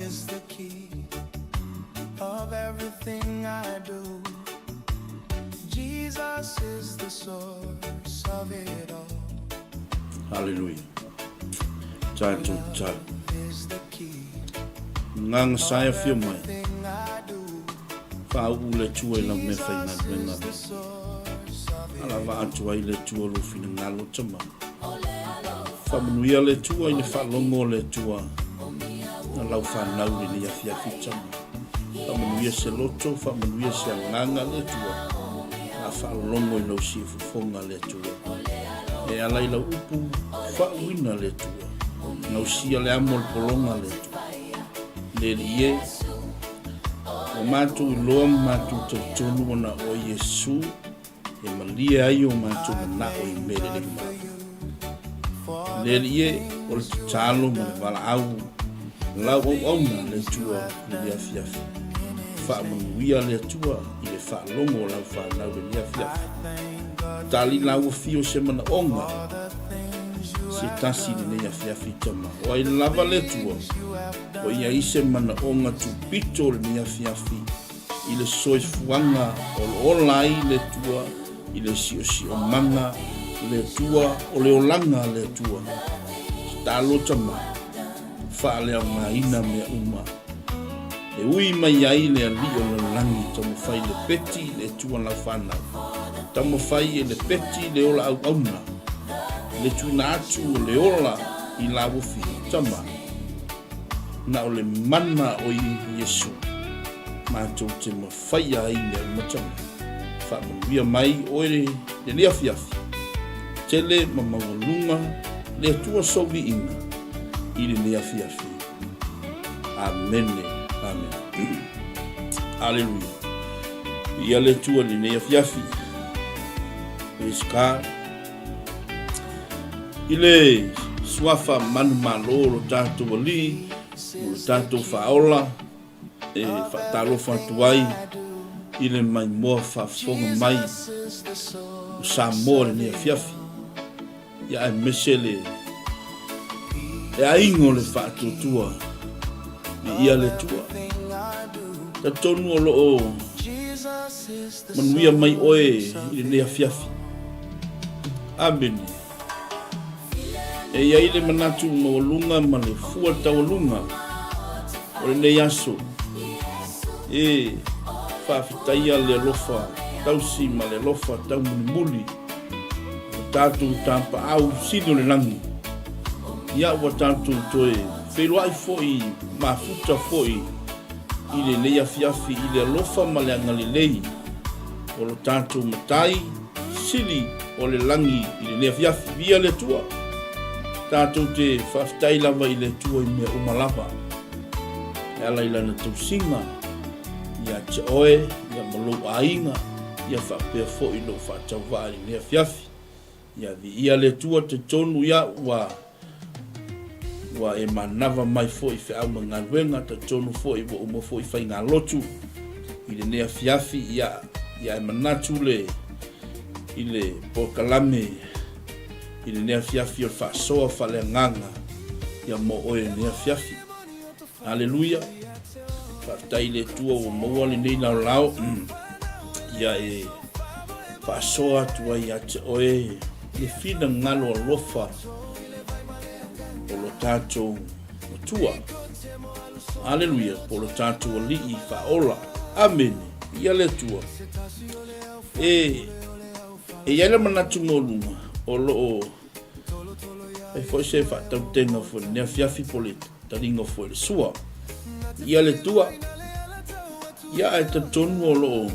is the key of everything I do. Jesus is the source of it all. Haleluia. Tatou tatalo. Is the key Agaga sa e afio mai. thing I do. Faauu le Atua i lau mea faigaluega The nei. source of it. Alava atu ai le Atua lou finagalo tama. Faamanuia le Atua i le faalogo o le Atua na lau fanau i lenei afiafi tama. Faamanuia se loto, faamanuia se agaga le Atua. A faalogo i lau siufofoga le Atua. E ala i lau upu, faauuina le Atua. Gausia le amo o le pologa le Atua. Le Alii e, ua matou iloa ma matou talitonu ona o Iesu e malie ai o matou manao i mea lelei uma lava. Le Alii e, o le tatalo ma le valaau lau auauna le Atua i lenei afiafi. Faamanuia le Atua i le faalogo o lau fanau i lenei afiafi. Tali lau afio se manaoga se tasi i lenei afiafi tama. O ai lava le Atua, ua i ai se manaoga tupito o lenei afiafi i le soifuaga o lo ola ai le Atua i le siosiomaga le Atua o le olaga a le Atua. Tatalo tama, faaleaogaina mea uma. E ui mai ai le Alii o le lalolagi taumafai le peti le Atua lau fanau. Taumafai e le peti le ola auauna, le tuuina atu o le ola i lauofi tama. Na o le mana o Iesu matou te mafaia ai mea uma tama. Faamanuia mai oe lenei afiafi. Tele ma maualuga le Atua sou viiga i lenei afiafi. Amene. Amene. Aleluia. Viia le Atua i lenei afiafi. Praise God. I le suafa manumalo o lo tatou Alii, o lo tatou Faaola, e faatalofa atu ai i le maimoa faafofoga mai o Samoa i lenei afiafi. Ia aemaise le e aiga o le faatuatua viia le Atua. Talitonu o lo o manuia mai oe i lenei afiafi. Amene. E i ai le manatu maualuga ma le fua taualuga o lenei aso e faafetaia le alofa tausi ma le alofa taumulimuli o tatou tapaau sili o le lagi. Ia ua tatou toe feiloai foi mafuta foi i lenei afiafi i le alofa ma le agalelei o lo tatou Matai sili o le lagi i lenei afiafi. Viia le Atua! Tatou te faafetai lava i le Atua i mea uma lava e ala i Lana tausiga ia te oe ia ma lou aiga ia faapea foi lou faatauvaa i lenei afiafi. Ia viia le Atua, talitonu ia ua ua e manava mai foi i feau ma galuega, talitonu foi ua uma foi faigalotu i lenei afiafi, ia, ia e manatu le i le polokalame i lenei afiafi o le faasoa faaleagaga ia mo oe i lenei afiafi. Aleluia. Faafetai i le Atua ua maua lenei laolao ia e faasoa atu ai ia te oe le finagalo alofa o lo tatou Matua. Aleluia, po o lo tatou Alii faaola. Amene. Ia le Atua. E, e i ai le manatu maualuga o lo o Fai foi se faatautega foi lenei afiafi po le taliga foi le sua. Ia le tua. Ia ae talitonu o lo o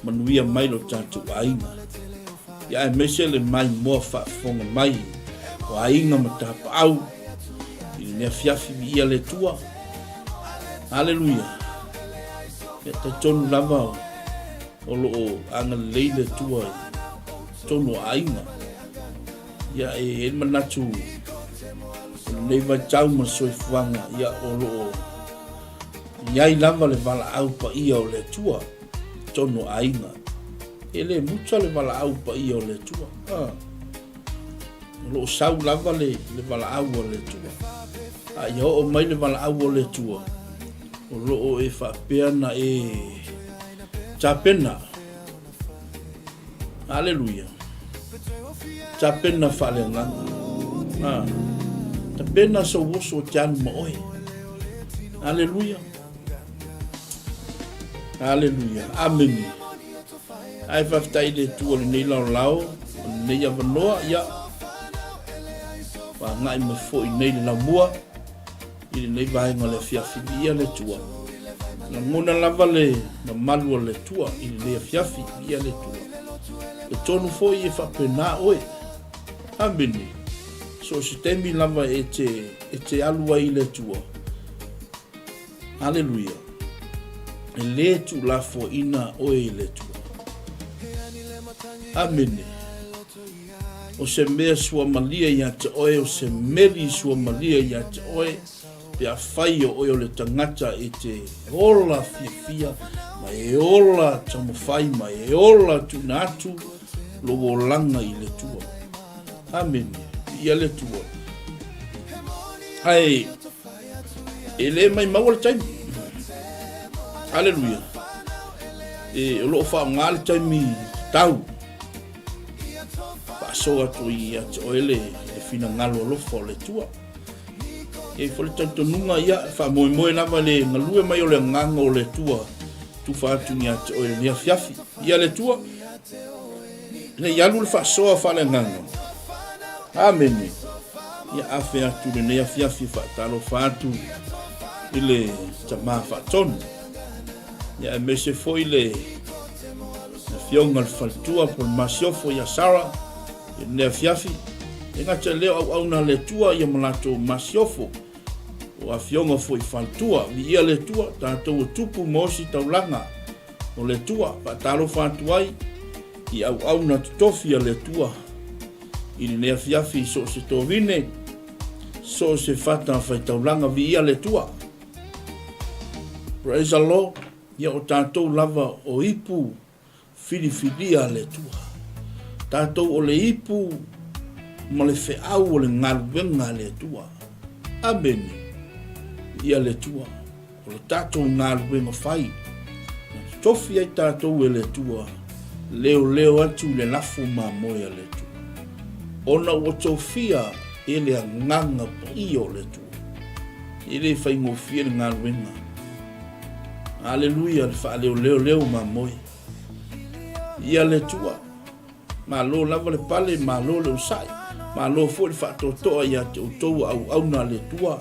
manuia mai lo tatou aiga. Ia aemaise le maimoa faafofoga mai o aiga ma tapaau i lenei afiafi viia le Atua. Aleluia. Ia talitonu lava o lo o agalelei le Atua i totonu o aiga. Ia e i ai le manatu o lenei vaitau ma le soifuaga, ia o lo o i ai lava le valaau paia o le Atua i totonu o aiga. E le muta le valaau paia o le Atua. Ah. O lo o sau lava le, le valaau a le Atua. A ia oo mai le valaau o le Atua, o lo o e faapea na e tapena. Aleluia. Tapena faaleagaga. Ah. Tapena sou oso o te alu ma oe. Aleluia. Aleluia. Amene. Ae faafetai i le Atua i lenei laolao, o lenei avanoa, ia, ua agai mai foi nei le laumua i lenei vaega o le afiafi. Viia le Atua. Lagona lava le mamalu o le Atua i lenei afiafi. Viia le Atua. E tonu foi e faapena oe. Amene. So o se taimi lava e te, e te alu ai i le Atua. Aleluia. E lē tuulafoaina oe i le Atua. Amene. O se mea suamalie ia te oe, o se meli suamalie ia te oe, pe afai o oe o le tagata e te ola fiafia, ma e ola taumafai, ma e ola tuuina atu lou olaga i le Atua. Amene. Viia le Atua. Ae E le maimau le taimi. Aleluia. E, o loo whaonga le taimi tau. Faasoa atu i ia te oe le, le finagalo alofa o le Atua. E fo le talitonuga ia, faamoemoe lava le galue mai o le agaga o le Atua tufa atu ia te oe lenei afiafi. Ia le Atua, ne i alu le faasoa faaleagaga. Amene. Ia afe atu lenei afiafi e faatalofa atu i le Tama Faatonu. Ia aemaise foi le Afioga le Faletua po le Masiofo ia Sarah i lenei afiafi. E gata i lea o auauna a le Atua ia ma latou Masiofo. O Afioga foi Faletua. Viia le Atua, tatou o tupu ma osi taulaga o le Atua. Faatalofa atu ai i auauna totofi a le Atua i lenei afiafi i so o se tovine, so o se fata faitaulaga. Viia le Atua. Praise the Lord. Ia o tatou lava o ipu filifilia a le Atua. Tatou o le ipu ma le feau o le galuega a le Atua. Amene. Viia le Atua. O le tatou galuega fai, na totofi ai tatou e le Atua, leoleo atu i le lafo mamoe a le Atua, ona ua tofia e le Agaga Paia o le Atua. E le faigofie le galuega. Aleluia, le faaleoleoleo mamoe. Ia le Atua, malo lava le pale, malo le onosai, malo foi le faatoatoa ia te outou auauna a le Atua,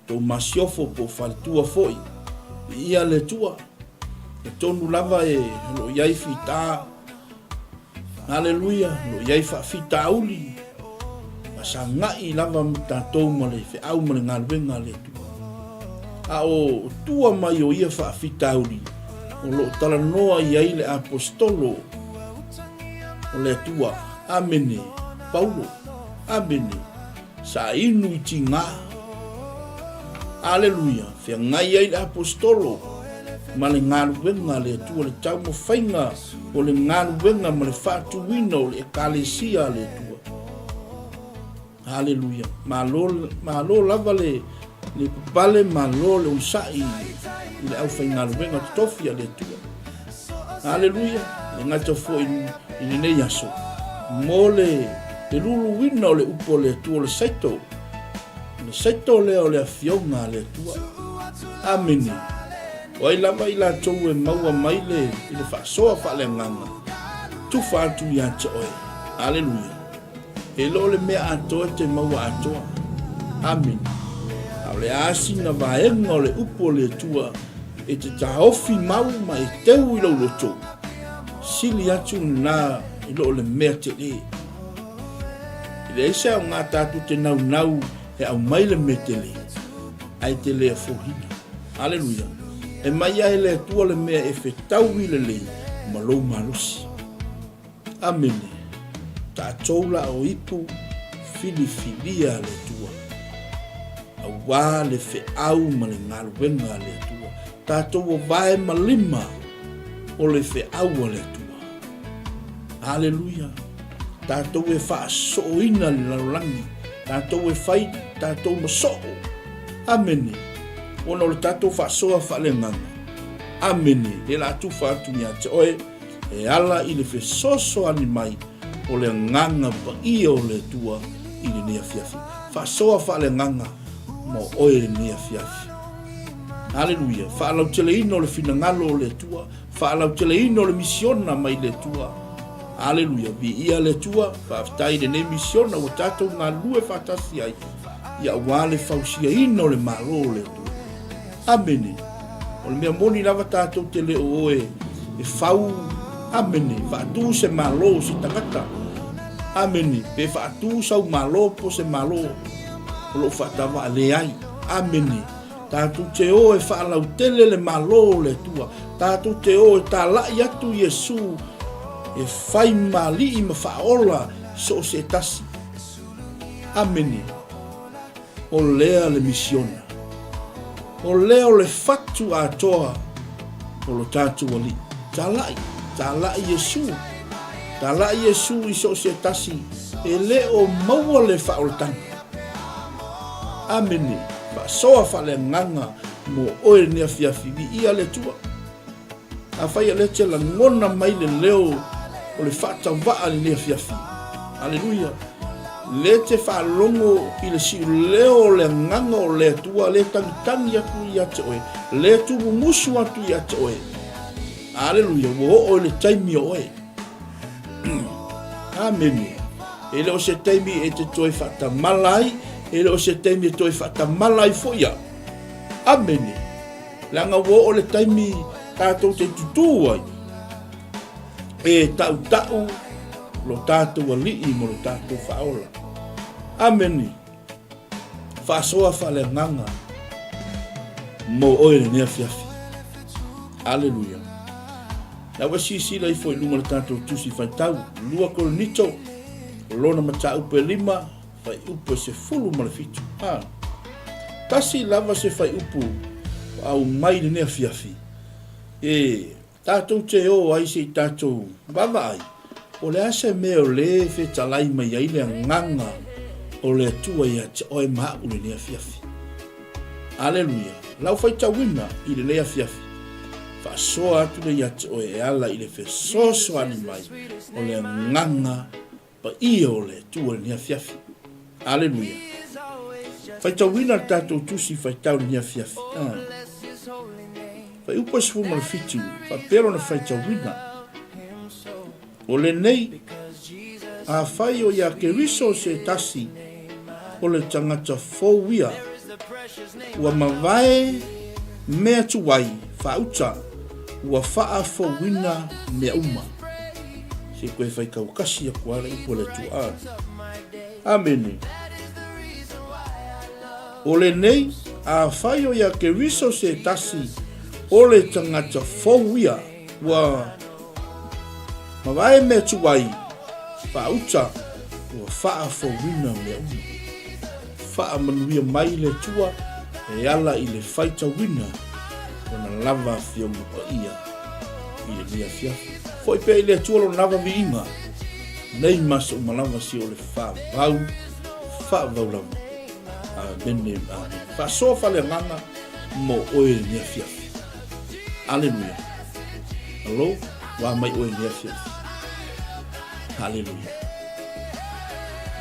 Tou masiofo po o faletua foi. Viia le Atua. E tonu lava e lo o i ai fita. Aleluia, o lo o i ai faafitauli. Fasagai lava ma tatou ma le feau ma le galuega a le Atua. A o tua mai o ia faafitauli, o lo o talanoa i ai le aposetolo o le Atua. Amene. Paulo. Amene. Sa inu i tigā. Aleluia! Feagai ai le Aposetolo ma le galuega a le Atua, le taumafaiga o le galuega ma le faatuina o le Ekalesia a le Atua. Aleluia! Malo, malo lava le, le papale, malo le onosai i le aufaigaluega totofi a le Atua. Aleluia! E gata foi i lenei aso, mo le, le luluina o le upu a le Atua o le saito. O le saito lea o le afioga a le Atua. Amene. O ai lava i latou e maua mai le, i le faasoa faaleagaga, tufa atu ia te oe. Aleluia. E le o le mea atoa e te maua atoa. Amene. A o le a sina vaega o le upu o le Atua e te taofi mau ma e teu i lou loto, sili atu lena i lo o le mea telē. E leai se aoga tatou te naunau e aumai le mea telē, ae te le afohina. Aleluia! E mai ae le Atua le mea e fetaui lelei ma lou malosi. Amene. Tatou la o ipu filifilia a le Atua, auā le feau ma le galuega a le Atua. Tatou o vae ma lima o le feau a le Atua. Aleluia. Tatou e faasooina le lalolagi. Tatou e fai tatou ma soo. Amene. Ona o le tatou faasoa faaleagaga. Amene. Lea la tufa atu ia te oe e ala i le fesoasoani mai o le agaga paia o le Atua i lenei afiafi. Faasoa faaleagaga mo oe i lenei afiafi. Aleluia. Faalauteleina o le finagalo o le Atua, faalauteleina o le misiona mai le Atua. Aleluia. Viia le Atua, faafetai i lenei misiona ua tatou galulue faatasi ai, ia aua le fausiaina o le Malo o le Atua. Amene. O le mea moni lava tatou te le o o e, e fau, amene, faatu se malo o se tagata. Amene, pe faatu sau malo po se malo o loo faatavaa leai. Amene. Tatou te o e faalautele le malo o le Atua. Tatou te o e talai atu Iesu e fai ma alii ma faaola so o se tasi. Amene. O lea le misiona. O lea o le fatu atoa o lo tatou Alii. Talai, talai Iesu. Talai Iesu i so o se tasi e le o maua le faaolataga. Amene. Faasoa faaleagaga mo oe lenei afiafi. Viia le Atua. Afai o lea e te lagona mai le leo o le faatavaa i lenei afiafi. Aleluia. Lea te faalogo i le siuleo o le agaga o le Atua, lea tagitagi atu ia te oe, lea tumumusu atu ia te oe. Aleluia, ua oo i le taimi o oe. Amene. E le o se taimi e te toe faatamala ai, e le o se taimi e toe faatamala ai foi au. Amene. Leaga ua oo le taimi tatou te tutū ai e tautau lo tatou alii ma lo tatou faaola. Amene. Faasoa faaleagaga mo oe lenei afiafi. Aleluia. La ua silasila ifo i luma le tatou tusi faitau, 2 Korinito, lona mataupu e 5, Fuaiupu e 17. A. Tasi lava se fuaiupu ua aumai i lenei afiafi e tatou te o ai se i tatou vaavaai po o le a se mea o lea e fetalai mai ai le agaga o le Atua ia te oe ma au i lenei afiafi. Aleluia! Lau faitauina i lenei afiafi, faasoa atu lea ia te oe e ala i le fesoasoani mai o le agaga Paia o le Atua i lenei afiafi. Aleluia. Faitauina le tatou tusi faitau i lenei afiafi. Ah. Fuaiupu e 17, faapea lona faitauina. O lenei, afai o ia Keriso se tasi o le tagata fou ia, ua mavae mea tuai faauta, ua faafouina mea uma. Se koe faikaukasi aku ala upu a le Atua. Amene. O lenei, afai o ia Keriso se tasi o le tagata fou ia, ua mavae mea tuai, faauta, ua faafouina mea uma. Faamanuia mai le Atua e ala i le faitauina Lona lava Afioga Paia i lenei afiafi. Foi pea i le Atua Lona lava viiga, nei ma aso uma lava si o le faavau, faavau lava. Amene, amene. Faasoa faaleagaga mo oe i lenei afiafi. Aleluia. Alo, ua mai oe i lenei afiafi. Aleluia.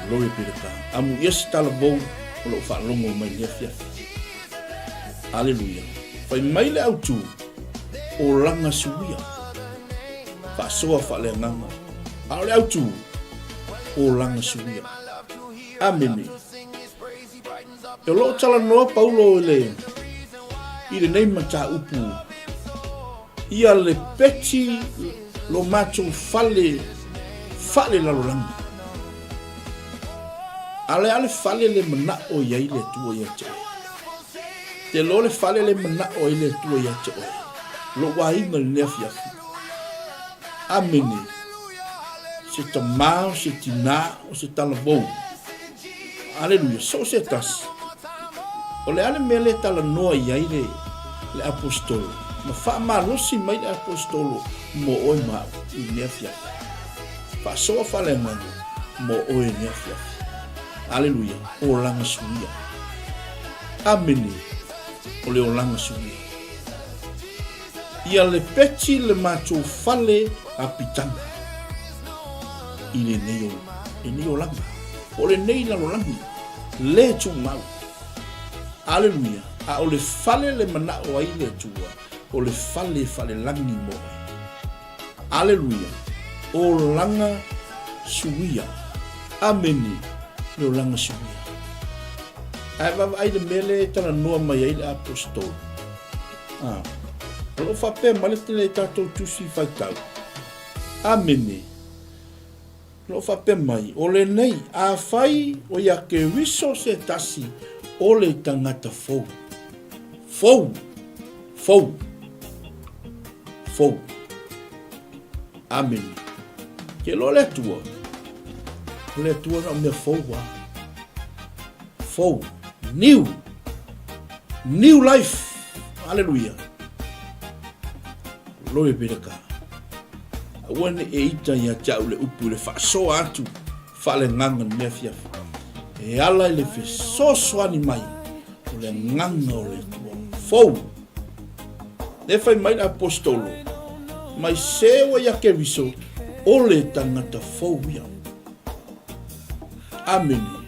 Glory be to God. Amu ia se talavou o lou faalogo mai lenei afiafi. Aleluia. Fai mai le autu, olaga suia. Faasoa faaleagaga. A o le autu, olaga suia. Amene. E o loo talanoa Paulo i le i lenei mataupu ia le peti lo matou fale faalelalolagi. A le a le fale le manao i ai le Atua ia te oe? Te loa le fale le manao ai le Atua ia te oe. Lou aiga i lenei afiafi. Amene. Se tamā, o se tinā, o se talavou. Aleluia, so o se tasi. O le a le mea le talanoa i ai le, le apostolo, ma faamalosi mai le apostolo mo oe ma au i lenei afiafi. Faasoa faaleagaga mo oe i lenei afiafi. Aleluia, olaga suia. Amene. O le olaga suia. Ia lepeti le matou fale apitaga i lenei o lenei olaga, po o lenei lalolagi le tumau. Aleluia! A o le fale le manao ai le Atua, o le fale falelagi mo oe. Aleluia! Olaga suia. Amene, le olaga suia. Ae vaavaai le mea lea e talanoa mai ai le Aposetolo. Ah, o lo o faapea mai le tele tatou tusi faitau. Amene. O lo o faapea mai, o lenei, afai o ia Keriso se tasi o le tagata fou. Fou! Fou! Fou! Amene. Ke loa le Atua, o le Atua na o mea fou a. Fou. New. New life. Aleluia. Glory be to God. Aua ne e ita ia te au le upu i le faasoa atu faalegaga le mea fiafi. E ala i le fesoasoani mai o le agaga o le Atua. Fou. Le fai mai le apostolo, mai seua ia Keriso, o le tagata fou ia. Amene.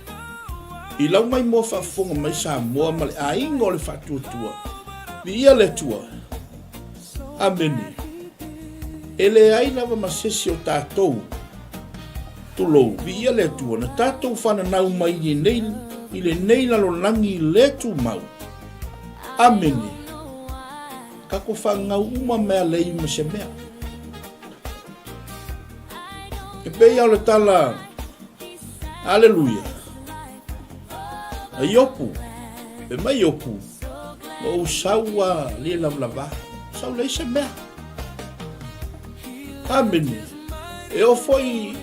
I lau mai moa faafofoga mai Samoa ma le aiga o le faatuatua. Viia le Atua. Amene. E leai lava ma sesi o tatou, tulou, viia le Atua, na tatou fananau mai i lenei, i lenei lalolagi le tumau. Amene. Kako whangau uma mea lei ma se mea. E pei o le tala, aleluia, a Iopu, e mai Iopu, ma ou sau a le lavalava, sau lei se mea. Amene. E o foi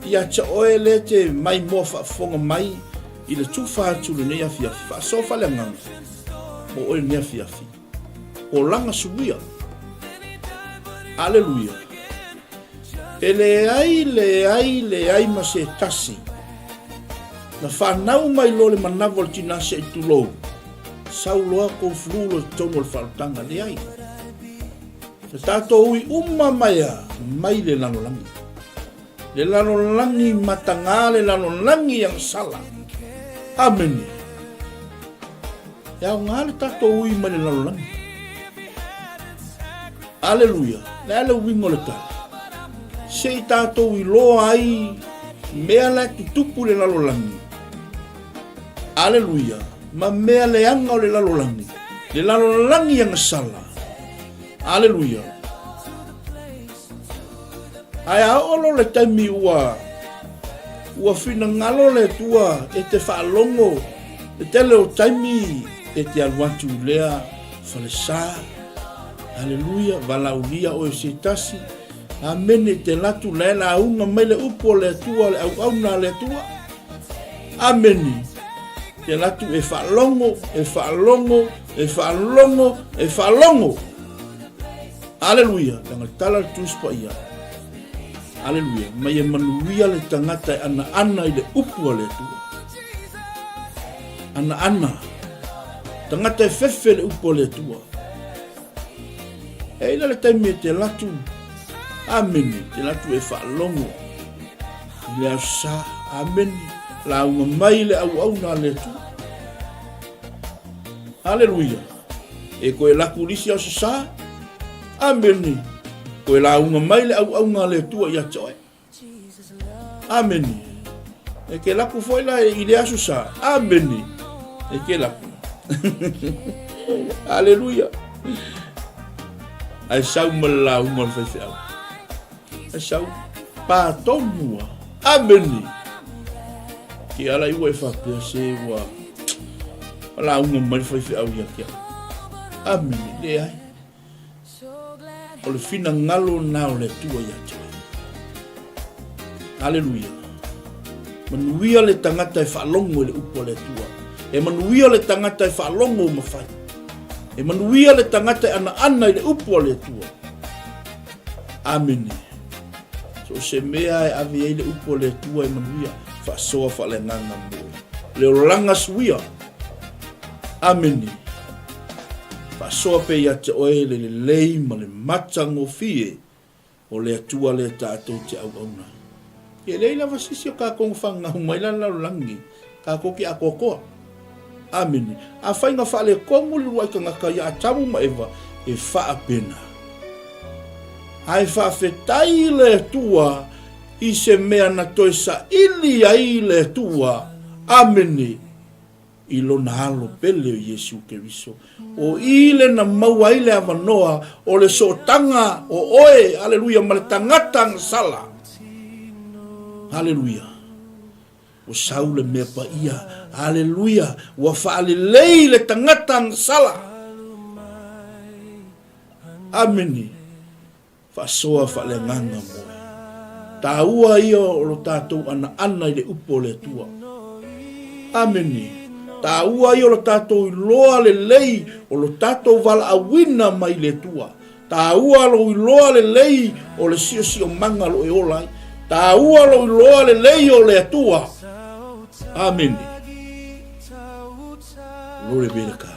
ia te oe le te mai moa faafofoga mai i le tufa atu lenei afiafi, faasoa faaleagaga mo oe lenei afiafi. Olaga suia. Aleluia. E leai, leai, leai ma se tasi. Na whanau mai lo le manawa o le tina se i tulou. Sau loa kou flu lo totonu o le faalotanga. Leai. Na tātou ui uma mai a mai le lalolagi. Le lalolagi matagā, le lalolagi agasala. Amene. E aoga le tātou ui mai le lalolagi. Aleluia. Le a le uiga o le tala. Se i tātou iloa ai mea la e tutupu i le lalolagi. Aleluia. Ma mea leaga o le lalolagi. Le lalolagi agasala. Aleluia. Ae a oo loa le taimi ua ua finagalo le Atua e te faalogo le tele o taimi e te alu atu i lea falesa. Aleluia, valaaulia oe se tasi. Amene te latu la e lauga mai le upu o le Atua, le auauna a le Atua. Amene. Te latu e faalogo, e faalogo, e faalogo, e faalogo. Aleluia, leaga le tala le Tusi Paia. Aleluia, mai e manuia le tagata e anaana i le upu a le Atua. Anaana. Tagata e fefe le upu a le Atua. E ina le taimi e te latu, amene, te latu e faalogo i le aso sa, amene, lauga mai le auauna a le Atua. Aleluia. E koe laku lisi aso sa, amene, koe lauga mai le auauna a le Atua ia te oe. Amene. E ke laku foi la i le aso sa. Amene. E ke laku. Aleluia. Ai sau ma le lauga o le faifeau. Ai sau pa tonu a. Amene. Ke ala i ua e faapea se ua lauga mai le faifeau ia te au. Amene. Leai. O le finagalo lena o le Atua ia te oe. Aleluia. Manuia le tagata e faalogo i le upu a le Atua. E manuia le tagata e faalogo ma fai. E manuia le tagata e anaana i le upu a le Atua. Amene. So se mea e ave ai le upu a le Atua e manuia, faasoa faaleagaga mo oe. Le olaga suia. Amene. Faasoa pea ia te oe le lelei ma le matagofie o le Atua lea tatou te auauna ai. E leai lava se isi o kakou na fagau mai la le lalolagi, kakou ke atoatoa. Amene. Afai na faaletonu le uluai tagata ia Atamu ma Eva, e faapena. Ae faafetai le Atua i se mea na toe saili ai le Atua. Amene. I lona Alo pele o Iesu Keriso. O i le na maua ai le avanoa o le sootaga o oe, aleluia, ma le tagata agasala. Aleluia. Ua sau le mea paia, aleluia, ua faalelei le tagata agasala. Amene. Faasoa faaleagaga moe. Taua ia o lo tatou anaana i le upu o le Atua. Amene. Taua ia o lo tatou iloa lelei o lo tatou valaauina mai le Atua. Taua lou iloa lelei o le siosiomaga lo e ola ai. Taua lou iloa lelei o le Atua. Amene. Lore beleka.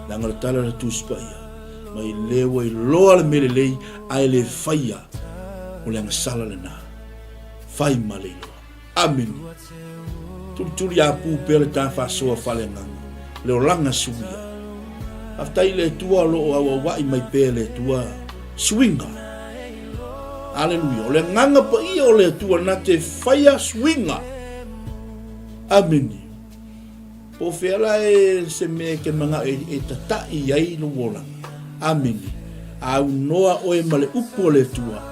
Leaga o le tala o le Tusi Paia, mai le ua iloa le mea lelei ae le faia, o le agasala lena. Fai ma le iloa. Amene. Tulituli a pu pea le ta faasoa faaleagaga, le olaga suia. Faafetai i le Atua o lo o auauai mai pea e le Atua suiga. Aleluia. O le agaga paia o le Atua na te faia suiga. Amene. Po o fea la e se mea e te manao e tataʻi ai lou olaga. Amene. A aunoa oe ma le upu o le Atua.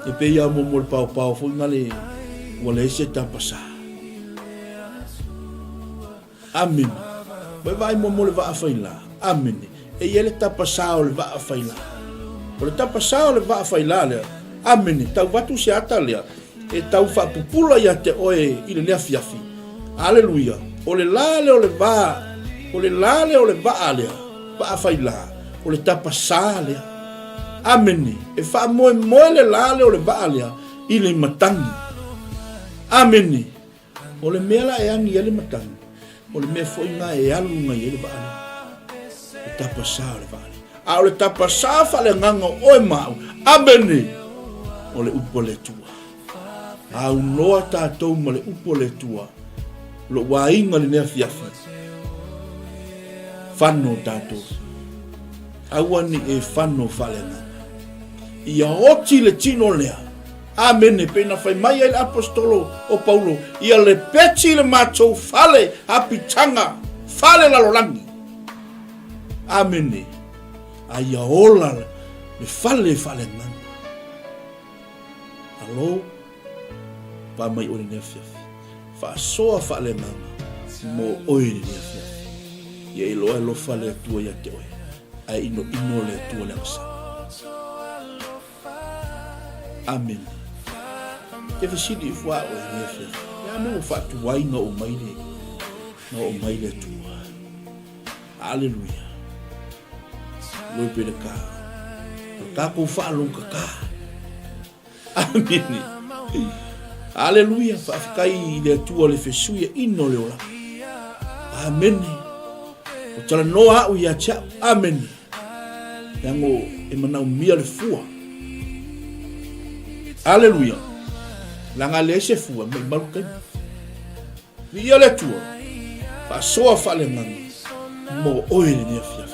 E pei a mo mo le paopao foi na le ua leai se tapasā. Amene. Ua e vaai mo mo le vaa failā. Amene. E i ai le tapasā o le vaa failā. O le tapasā o le vaa failā lea. Amene. Tau atu se ata lea. E tau faapupula ia te oe i lenei afiafi. Aleluia! O le la lea o le va, o le la lea o le vaa lea, vaa failā, o le tapasā lea. Amene! E faamoemoe le la lea o le vaa lea i le matagi. Amene! O le mea la e agi ai le matagi, o le mea foi lena e alu mai ai le vaa lea. Le tapasā o le vaa lea. A o le tapasā faaleagaga o oe ma au, amene, o le upu a le Atua. Aunoa tatou ma le upu a le Atua, lou aiga i lenei afiafi, fano tatou. Aua ne i e fano faaleagaga. Ia oti le tino lea. Amene, pei na fai mai ai le Aposetolo o Paulo, ia lepeti le matou fale apitaga, fale lalolagi. Amene, a ia ola le fale faaleagaga. Alo, pa mai oe lenei afiafi. Faasoa faaleagaga mo oe lenei afiafi. Ia iloa e alofa le Atua ia te oe, ae inoino le Atua le agasala. Amene. Te fesili ifo a oe lenei afiafi. Le a mea ua faatuai na oo mai le, na oo mai le Atua. Aleluia. Loi pe le ka. O tatou faaloukaka. Amene. Aleluia. Faafetai i le Atua le fesuia ino le olaga. Amene. O talanoa au ia te au. Amene. Leaga e manaomia le fua. Aleluia. Leaga a leai se fua, maumau le taimi. Viia le Atua, faasoa faaleagaga mo oe lenei afiafi.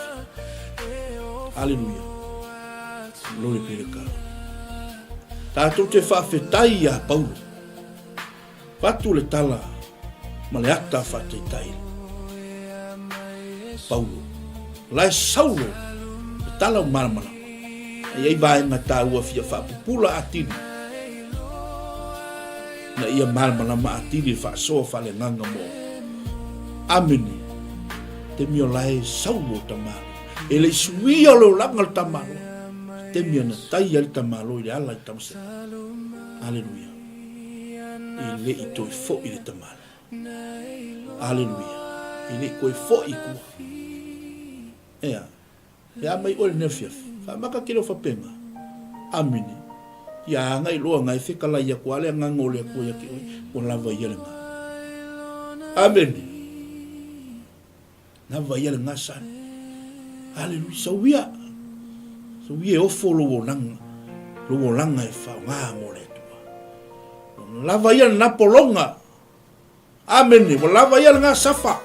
Aleluia. Glory be to God. Tatou te faafetai iā Paulo. Avatu le tala ma le ata faataitai. Paulo. La e Saulo le tala o malamalama. E i ai vaega taua fia faapupula atili na ia malamalama atili le faasoa faaleagaga mo. Amene. Taimi o la e Saulo tamalo. E le i suia o le olaga o le tamalo. Taimi ana tai ai le tamalo i le ala i Tamaseko. Aleluia. E le i toe foi le tamalo. Aleluia. E le i toe foi i tua. Ea. E a mai oe lenei afiafi. Faamaka ke leo faapena. Amene. Ia agai loa nga e fekalai aku a le agaga o le Atua ia te oe, ua lava ia lena. Amene. Lava ia le gasali. Aleluia. Sauia. Sauia e ofo lou olaga. Lou olaga e faoga mo le Atua. Lava ia lena pologa. Amene. Ua lava ia lena safa.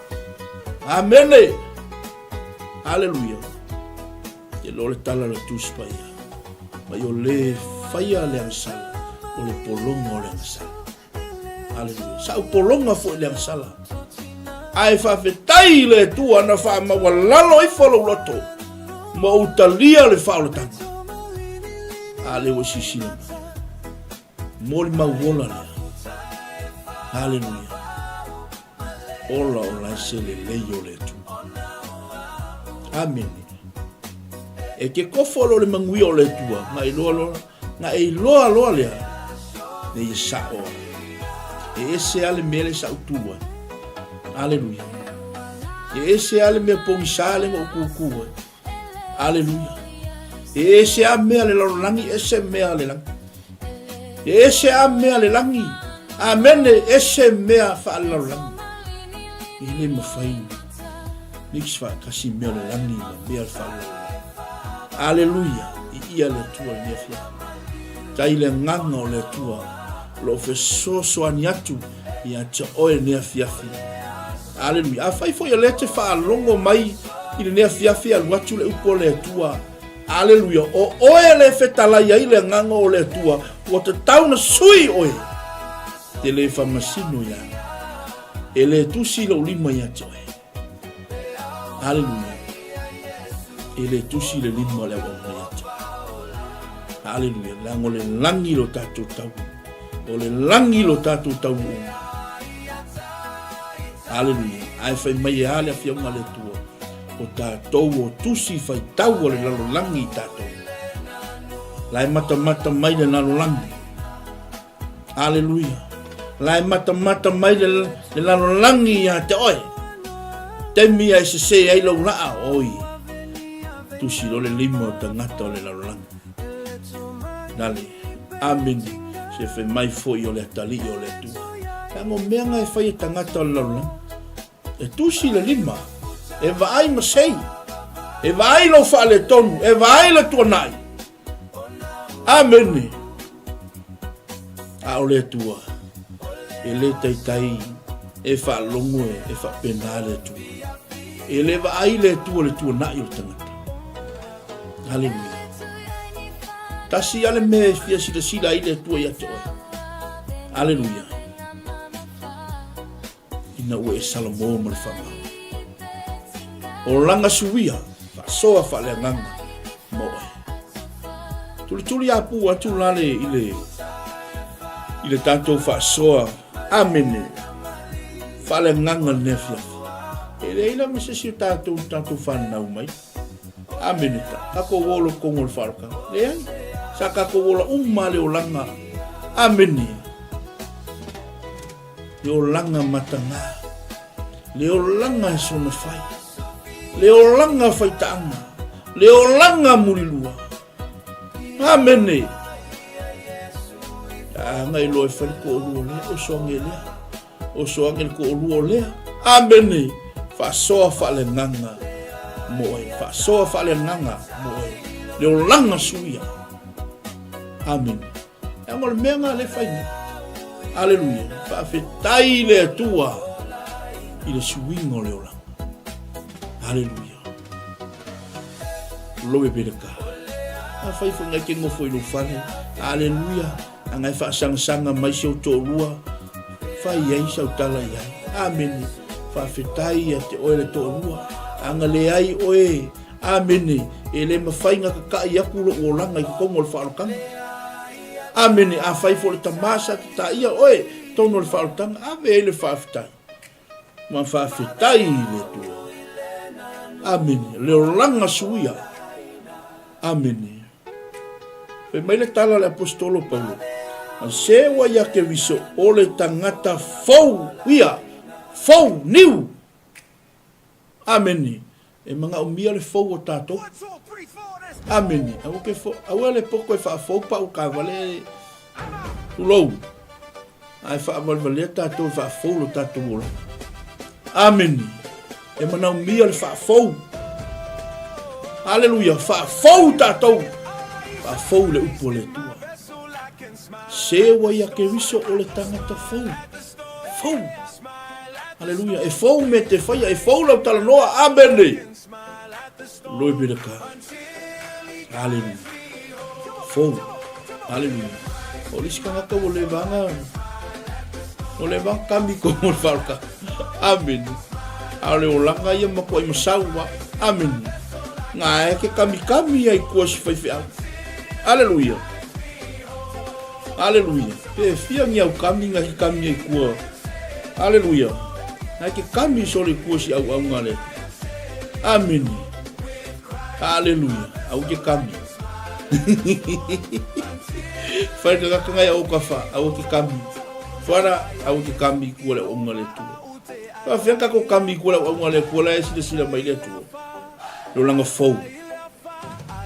Amene. Aleluia. Te lo le tala le Tusi Paia. Mai o le faia le agasala, o le pologa o le agasala. Aleluia. Sa ou pologa foi le agasala. Ae faafetai i le Atua na faamaualalo ifo lou loto ma ou talia le faaolataga. A lea ua silasila mai. Molimau ola lea. Aleluia. Ola ola e se lelei o le Atua. Amene. E ke kofo lo le manuia o le Atua, nga iloa loa, nga e iloa loa lea, le ia sa'o ai. E ese a le mea le sa'u tu ai. Aleluia. E ese a le mea pogisa le na ou kūkū ai. Aleluia. E ese a mea le lalolagi, ese mea le lagi. E ese a mea le lagi. Amene, ese mea faalelalolagi. E le mafai mix faatasi mea o le lagi ma mea o le faalelalolagi. Aleluia, viia le Atua i lenei afiafi. Tai le agaga o le Atua o lo o fesoasoani atu ia te oe lenei afiafi. Aleluia. Afai foi o lea e te faalogo mai i lenei afiafi alu atu le upu o le Atua. Aleluia. O oe le fetalai ai le agaga o le Atua, ua tatau na sui oe. Te le faamasino ia. E le tusi lou lima ia te oe. Aleluia. E le tusi le lima o le auauna ia te oe. Aleluia. Leaga o le lagi lo tatou tau. O le lagi lo tatou taunuuga. Aleluia. Ae fai mai e a le afioga a le Atua. O tatou o tusi faitau o le lalolagi i tatou. La e matamata mai le lalolagi. Aleluia. La e matamata mai le, le lalolagi ia te oe. Taimi ia e sese ai lau laa, oi. Tusi lo le lima o tagata o le lalolagi. Nale, amene, se fai mai foi o le atalii o le Atua. Leaga o mea nga e fai e tagata o le lalolagi. E tusi le lima, e vaai ma sei, e vaai lou faaletonu, e vaai le tuanai. Amene. A o le Atua, e le taitai e faalogo e, e faapena le Atua. E le vaai le Atua le tuanai o le tagata. Aleluia. Tasi lava le mea e fia silasila ai le Atua ia te oe. Aleluia. Ina ua e salamo ma le faamau. Olaga suia, faasoa faaleagaga mo oe. Tulituli apu atu la le i le i le tatou faasoa. Amene. Faaleagaga lenei afiafi. E leai lava se isi o tatou tatou fanau mai. Amene ta. Tatou ola totonu o le faaolataga. Leai. Sa tatou ola uma le olaga. Amene. Le olaga mataga. Le olaga e sona fai. Le olaga faitaaga. Le olaga mulilua. Amene. Aga i loa e fai le toalua lea, oso age lea. Oso age le toalua o lea. Amene. Faasoa faaleagaga mo oe. Faasoa faaleagaga mo oe. Le olaga suia. Amene. Leaga o le mea lena lea e fai nei. Aleluia. Faafetai i le Atua i le suiga o le olaga. Aleluia. Lowe pe le ka. A fai foi ngai ke ngofo i lou fale. Aleluia. A ngai faasangasaga mai si ou toalua. Fai ai sau tala i ai. Amene. Faafetai ia te oe le toalua. A na leai oe Amene. E le mafai na kakaʻi aku loʻu olaga i totonu o le faaolataga. Amene. Afai foi o le tama sa tataia oe totonu o le faaolataga, ave ai le faafetai. Ma faafetai i le Atua. Amene. Le olaga suia. Amene. Fai mai le tala a le Aposetolo Paulo, A se ua ia Keriso o le tagata fou ia, fou, niu. Amene. E manaomia le fou o tatou. Amene. Aua ke fo, aua le poto e faafou pau taavale tulou. Ae faavalevalea tatou e faafou lo tatou olaga. Amene. E manaomia le faafou. Aleluia, faafou tatou. Faafou le upu a le Atua. Se ua ia Keriso o le tagata fou. Fou. Aleluia, e fou me te faia, e fou lau talanoa. Amene. Glory be to God. Aleluia. Fou. Aleluia. O le isi tagata ua le vaga ua le vaga kami ko mo le whaoka. Amen. A o le olaga ia makuai masau wa. Amen. Ngā e ke kami kami ai kua si whaiwheau. Aleluia. Aleluia. Pe fia ngi au kami ngā ki kami ai kua. Aleluia. Ngā ke kami sole kua si au au ngā le. Amene. Aleluia. Au ke kami. Whai ka kaka ngai au ka wha, au ke kami. Whara, au ke kami kua le onga le tua. Wha whia ka ko kami kua le onga le tua la e sila sila mai le tua. Lo langa fou.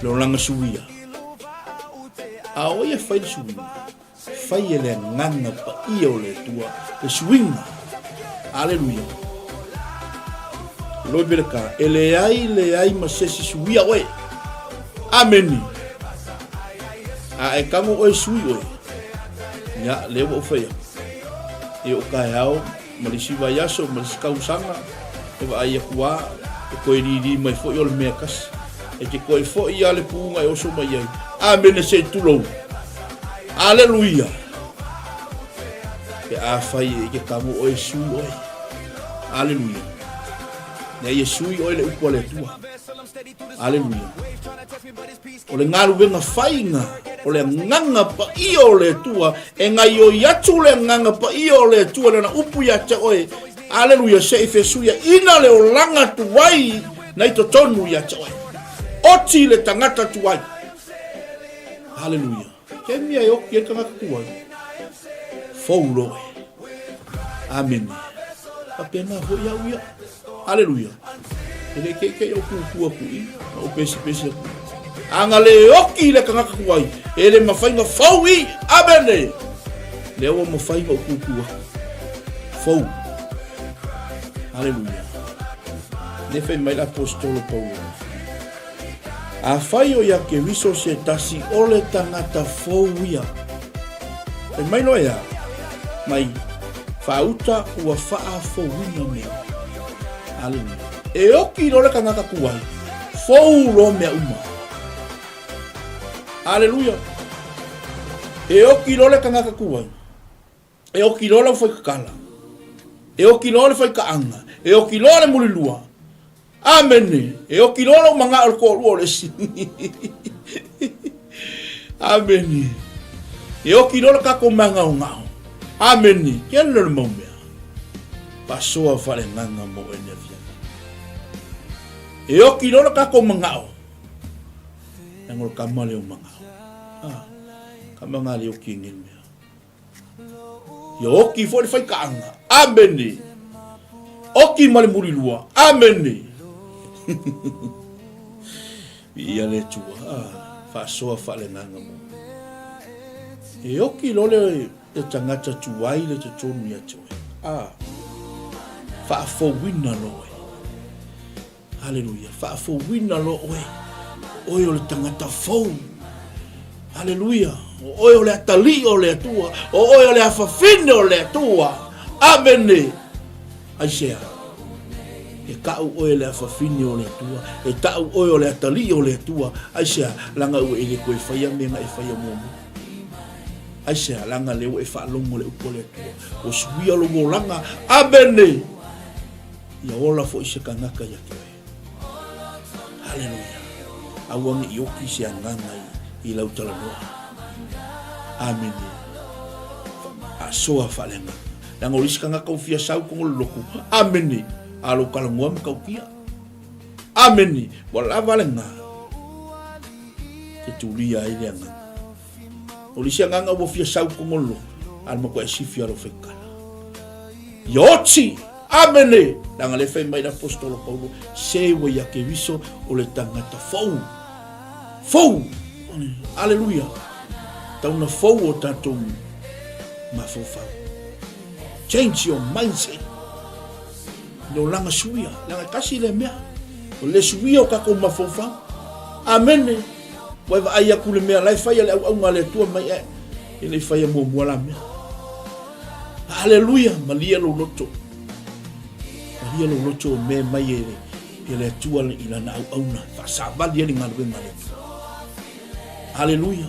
Lo langa suia. A o ia whai le suia. Fai e le Agaga Paia o le Atua le suiga. Aleluia. Loi pele ka, e leai, leai ma se isi suia oe. Ameni. A e kago oe sui oe. Ia, lea ua ou fai atu. E o kaeao, ma le isi vaiaso, ma le isi kausaga, e vaai aku a, e koe lili mai foi o le mea kasi. E te koe foi a le puuga e oso mai ai. Amene se i tulou. Aleluia! Pe afai e ke kamo oe sui oe. Aleluia. Nea ia sui oe le upu a le Atua. Aleluia. O le galuega faiga, o le agaga paia o le Atua, e gaioi atu le agaga paia o le Atua lana upu ia te oe. Aleluia, se i fesuia ina le olaga tuai nei totonu ia te oe. Oti le tagata tuai. Haleluia. Ke mea e oki ai tagata tuai. Fou loe. Amene. Faapena foi au ia. Haleluia. E le keikei o kūkū aku i, ma o pesi pesi aku. Anga le oki le tagata tuai. E le mawhainga fou i. Amene. Lea ua mawhainga o kūkū aku. Fou. Haleluia. Ne whai mai la apostolo Paulo. Afai o ia Keriso se tasi o le tagata fou ia. Fai mai loa ia, mai faauta ua faafouina mea. Aleluia. E oki loa le kanaka kuai, fou loa mea uma. Aleluia. E oki loa le kanaka kuai. E oki loa lau faikakala. E oki loa le faikaaga. E oki loa le mulilua. Amene. E oki loa lou magao i le toalua o le isi. Amene. E oki loa le tatou magaogao. Amene. Kele o le mau mea. Pasoa faaleagaga mo oe nei afiafi. E oki loa le tatou magao. Leaga o le kama lea o magao. Ah, kama ngā le oki e ngel mea. Ia oki foi le faikaaga. Amene. Oki ma le mulilua. Amene. Viia le Atua. Ah, faasoa faaleagaga mo. E oki loa le, le tagata tuai le totonu ia te oe. Ah, faafouina loa oe. Haleluia. Faafouina loa oe. O oe o le tagata fou. Haleluia. O oe o le atalii o le Atua. O oe o le afafine o le Atua. Amene. Aisea. E ta'u oe le afafine o le Atua. E ta'u oe o le atalii o le Atua. Aisea. Laga ua e le toe faia mea na e faia muamua. Aisea. Laga lea ua e faalogo le upu a le Atua. Ua suia lou olaga. Amene. Ia ola foi se kanaka ia te oe. Haleluia. Aua ne i oki se agaga i, i lau talanoa. Amene. Asoa faaleagaga. Leaga o le isi tagata ua fia sau i totonu o le lotu. Amene. A lou talanoa ma tautia. Amene. Ua lava lena. Te tulia ai le agaga. O le isi agaga ua fia sau i totonu o le lotu, a le matua e sifi a lou faikala. Ia oti! Amene! Leaga lea fai mai le apostolo Paulo, se ua ia Keriso o le tagata fou. Fou! Aleluia! Tauna fou o tatou mafaufau. Change your mindset. Le olaga suia, leaga e tasi lea mea, o le suia o tatou mafaufau. Amene. Ua e vaai atu i le mea la e fai a le auauna a le Atua mai e, e le i faia muamua la mea. Aleluia, malie lou loto. Malie lou loto o mea mai e le, e le Atua i lana auauna, faasavali ai le galuega a le Atua. Aleluia.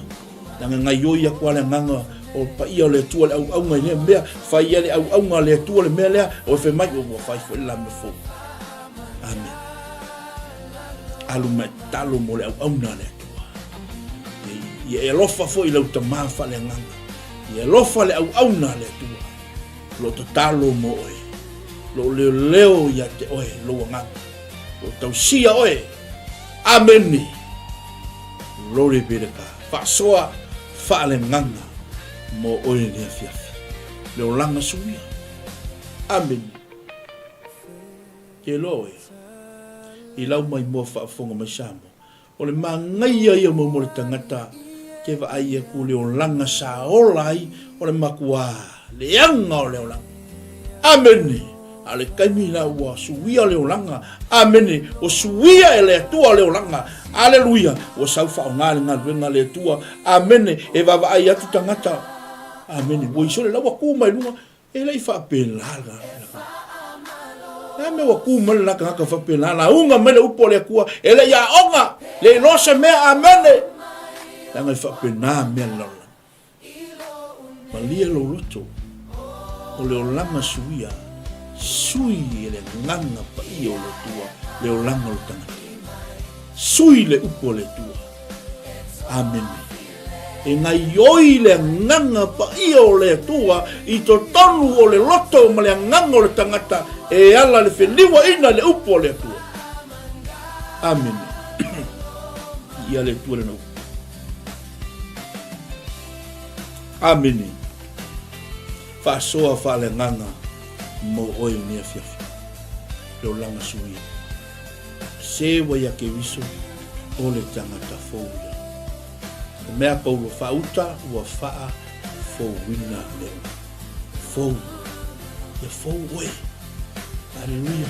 Leaga gaioi aku a le agaga o paia o le Atua le auauna i lea mea, fai ai le auauna a le Atua le mea lea, o e fai mai, ua fai foi le la mea fou. Amen. Alu mai talo mo le auauna a le Atua. Ia e alofa foi i lau tamā faaleagaga. Ia alofa le auauna a le Atua. Lo tatalo mo oe. Lo leoleo ia te oe lou agaga. Lo tausia oe. Amene. Glory be to God. Faasoa faaleagaga mo oe le afiafi. Le olaga suia. Amene. Ke loa oe i lau maimoa faafofoga mai Samoa, o le manaia ia mo le tagata ke vaai aku le olaga sa ola ai o le makuā leaga o le olaga. Amene! A o le taimi la ua suia le olaga, amene, ua suia e le Atua le olaga, aleluia, ua sau faaaoga le galuega a le Atua, amene, e vaavaai atu tagata, amene, ua iso le la ua tu mai luga, E le i faapela la. Le a mea ua tu mai le la tagata faapela, lauga mai le upu a le Atua, e le i aoga, le iloa se mea, amene. Leaga e faapena mea le lalolagi. Malie lou loto, o le olaga suia, sui e le agaga paia o le Atua, le olaga o le tagata. Sui le upu a le Atua. Amene. E gaioi le agaga paia o le Atua i totonu o le loto ma le agaga o le tagata e ala le feliuaina i le upu a le Atua. Amene. Ia le Atua lena upu. Amene. Faasoa faaleagaga mo oe lenei afiafi. Le olaga suia. Se ua ia Keriso o le tagata fou ia. O mea Paulo faauta ua faa fouina mea uma. Fou. Ia fou oe. Aleluia.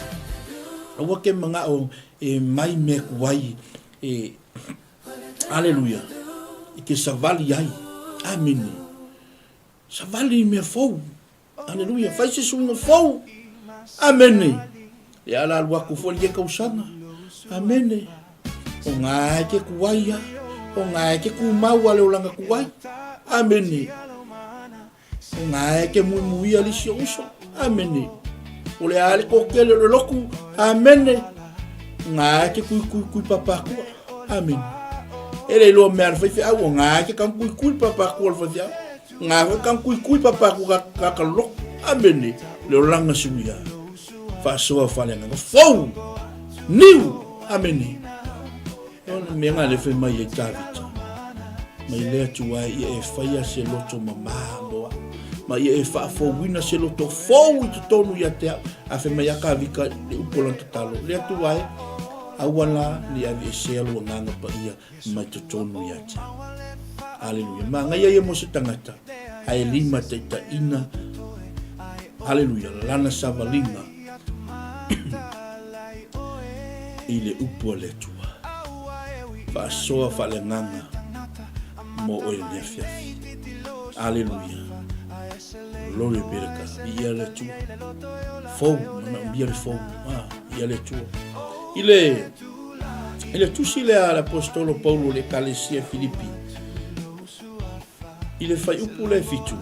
Aua ke manao e mai mea kuai e Aleluia. I ke savali ai. Amene. Savali i mea fou. Aleluia, fai se suiga fou. Amene. Le ala alu aku foi le tausaga. Amene. O ngā e ke kuai a. O ngā e ke kumau a le olanga kuai. Amene. O ngā e ke muimuia lisi o uso. Amene. O le a le kokele o le loku. Amene. Ngā e ke kui kui kui papakua. Amene. E le iloa mea le faifeau o ngā e ke kang kui kui papakua le faifeau. Nga foi kang kui kui papa ku ka ka ka lok amene le olanga suia faasoa faleagaga fou niu amene o le mea nga le fai mai ai Tavita mai le Atua e ia e faia se loto mamā mo au ma ia e faafouina se loto fou i totonu ia te au a fai mai a Kavika le upu o lana tatalo le Atua e aua la le aveesea lou agaga paia mai totonu ia te au. Aleluia. Magaia ia mo se tagata, ae limataitaiina, aleluia, lana savaliga i le upu a le Atua. Faasoa faaleagaga mo oe lenei afiafi. Aleluia. Glory be to God. Viia le Atua. Fou, manaomia le fou. Ah, viia le Atua. I le I le tusi lea a le Aposetolo Paulo i le Ekalesia Filipi, i le fuaiupu lea e fitu,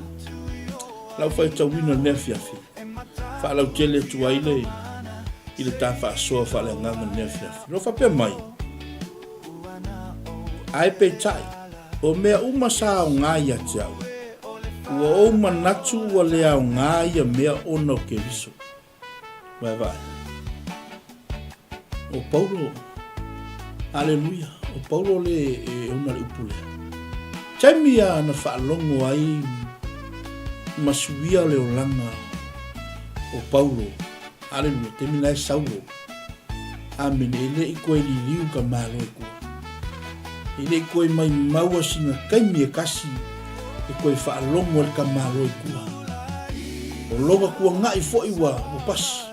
lau faitauina i lenei afiafi, faalautele atu ai le i le ta faasoa faaleagaga i lenei afiafi. Lo faapea mai, Ae peitai, o mea uma sa aoga ia te au, ua ou manatu ua le aoga ia mea ona o Keriso. Vaevae. O Paulo, aleluia, o Paulo le e ona le upu lea. Taimi a na faalogo ai ma suia le olaga o Paulo, aleluia, taimi la e Saulo, amene, e le i koe liliu ka malo e kua. E le i koe mai maua sina taimi e kasi e koe faalogo ai le ka malo i kua. O loga kuangaʻi foʻi ua, ua pasi.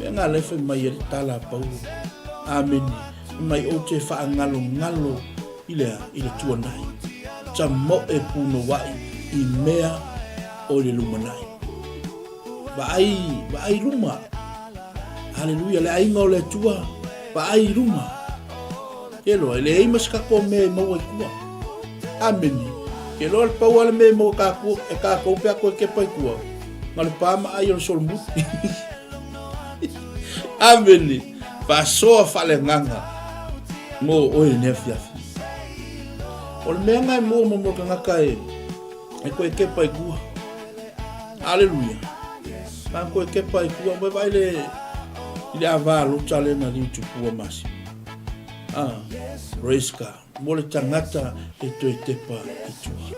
Mea ngā le whai mai e le tala a Paulo. Amene. Mai o te whaangalongalo i le a, i le tuanai. Ta moe punowai i mea o le lumanai. Vaai, vaai luma. Haleluia, le aiga o le Atua, vaai i luma. Ke loa, e leai ma se tatou mea e maua i tua. Amene. Ke loa le pau a le mea e maua kākou, e kākou pe a koe kepa i tua, na le pā ma ai o le solomuli. Amene. Faasoa faaleagaga mo oe i lenei afiafi. O le mea nga e mua mo mo le tagata e, e koe kepa i tua. Aleluia. Na koe kepa i tua, moe vaai le, i le ava lota le na liu tupua masi. Ah, praise God. Mo le tagata e toe tepa i tua.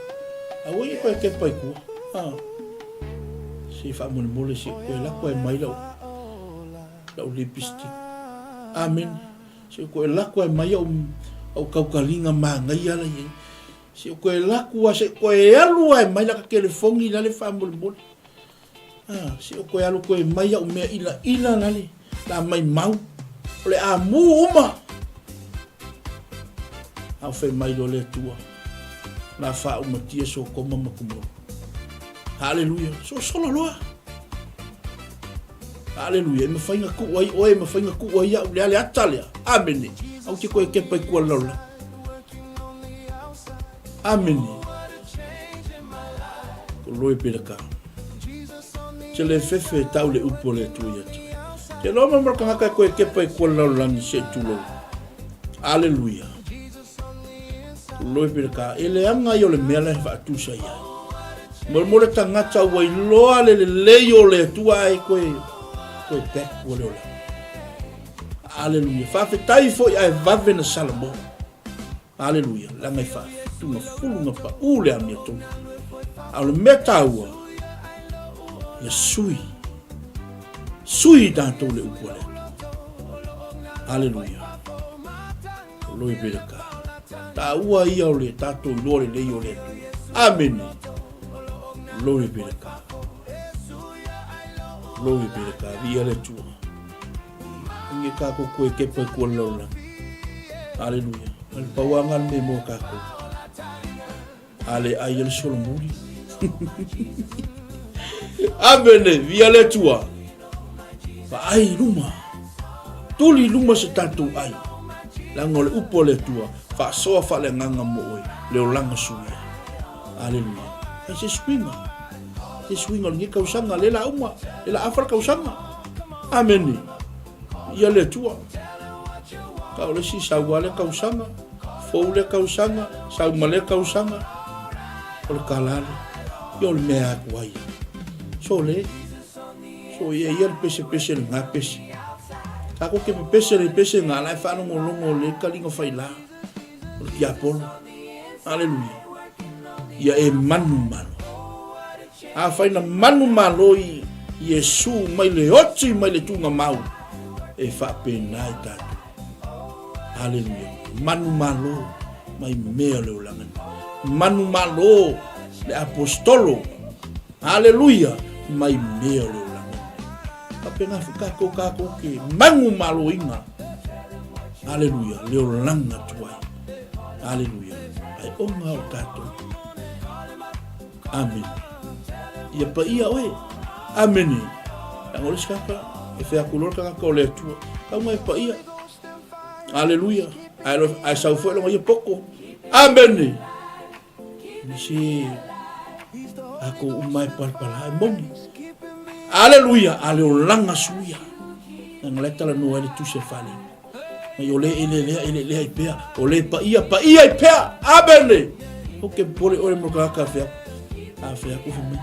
Aua i koe kepa i tua. Ah. Se faamolemole se koe lako e mai lau lau lipstick. Amen. Se koe lako e mai au au kaukaliga magaia la iai. Se koe lako a se koe alu a e mai la ka telefongi la le faamolemole. Ah, se o koe alu koe mai au mea ila ila la le la mai mau. O le amu uma. Au fai mai lo le Atua. La faaumatia so koma ma Komoro. Haleluia. So solo loa. Haleluia. E mawhai nga ku ai oe, e mawhai nga ku ai au le ale ata lea. Amene. Au te koe kepa i kua lola. Amene. Ko loe pera ka. Te le fefe tau le upu o le Atua ia te. Te loa ma maraka koe kepa i kua lalolagi se tulou. Aleluia. Loi pere ka e leaga ia o le mea la e faatusa i ai. Molemole tagata ua iloa le lelei o le Atua ae koe koe back ua le olaga. Aleluia. Faafetai foi ae vave na Salamo. Aleluia. Leaga e faatugafulu na paʻu le amiotonu. A o le mea taua, ia sui. Sui i tatou le upu a le Atua. Aleluia. Glory be to God. Taua ia o le tatou iloa lelei o le Atua. Amene. Glory be to God. Glory be to God. Viia le Atua. Nge kākou koe kepa i kua laulagi. Hallelujah. Na le pauanga le me mo kākou. A le ai le solomuli. Amene, via le Atua. Vaai i luma. Tuli i luma se tatou ai. Leaga o le upu a le Atua, faasoa faaleagaga mo oe, le olaga suia. Aleluia. Ai se suiga. Se suiga o lenei tausaga, le la uma, le la afa le tausaga. Amene. Ia le Atua. Ka o le isi sau lava lea tausaga, fou lea tausaga, sau ma lea tausaga, o le tala lea. Ia o le mea atu ai. So le, so ia ia le pesepese le ngā pese. Tākou ke pepese le pese ngā la e whaalongolongo le kalinga whailā. O le tiapolo. Aleluia. Ia e manu malo. Afai na manumalo i Iesu mai le oti mai le tugamau, e faapena i tatou. Aleluia. Manumalo mai mea o le olaga nei. Manumalo le apostolo. Aleluia. Mai mea o le olaga nei. Faapena foi tatou, tatou te manumaloina. Aleluia. Le olaga tuai. Aleluia. Ai onga o tatou. Amene. Ia paia oe. Amene. Leaga o le isi tagata, e fai atu loa le tagata o le Atua, tau mai e paia. Aleluia. Ae, ae sau foi lona ia poto. Amene. Nisi tatou uma e palapala e moni. Aleluia. A le olaga suia. Leaga la e talanoa ai le tusi a Fale. Mai o le ele lea ele lea i pea, o le paia paia i pea. Amene. O ke pole oe mo ka ka fea. A fea ku mai.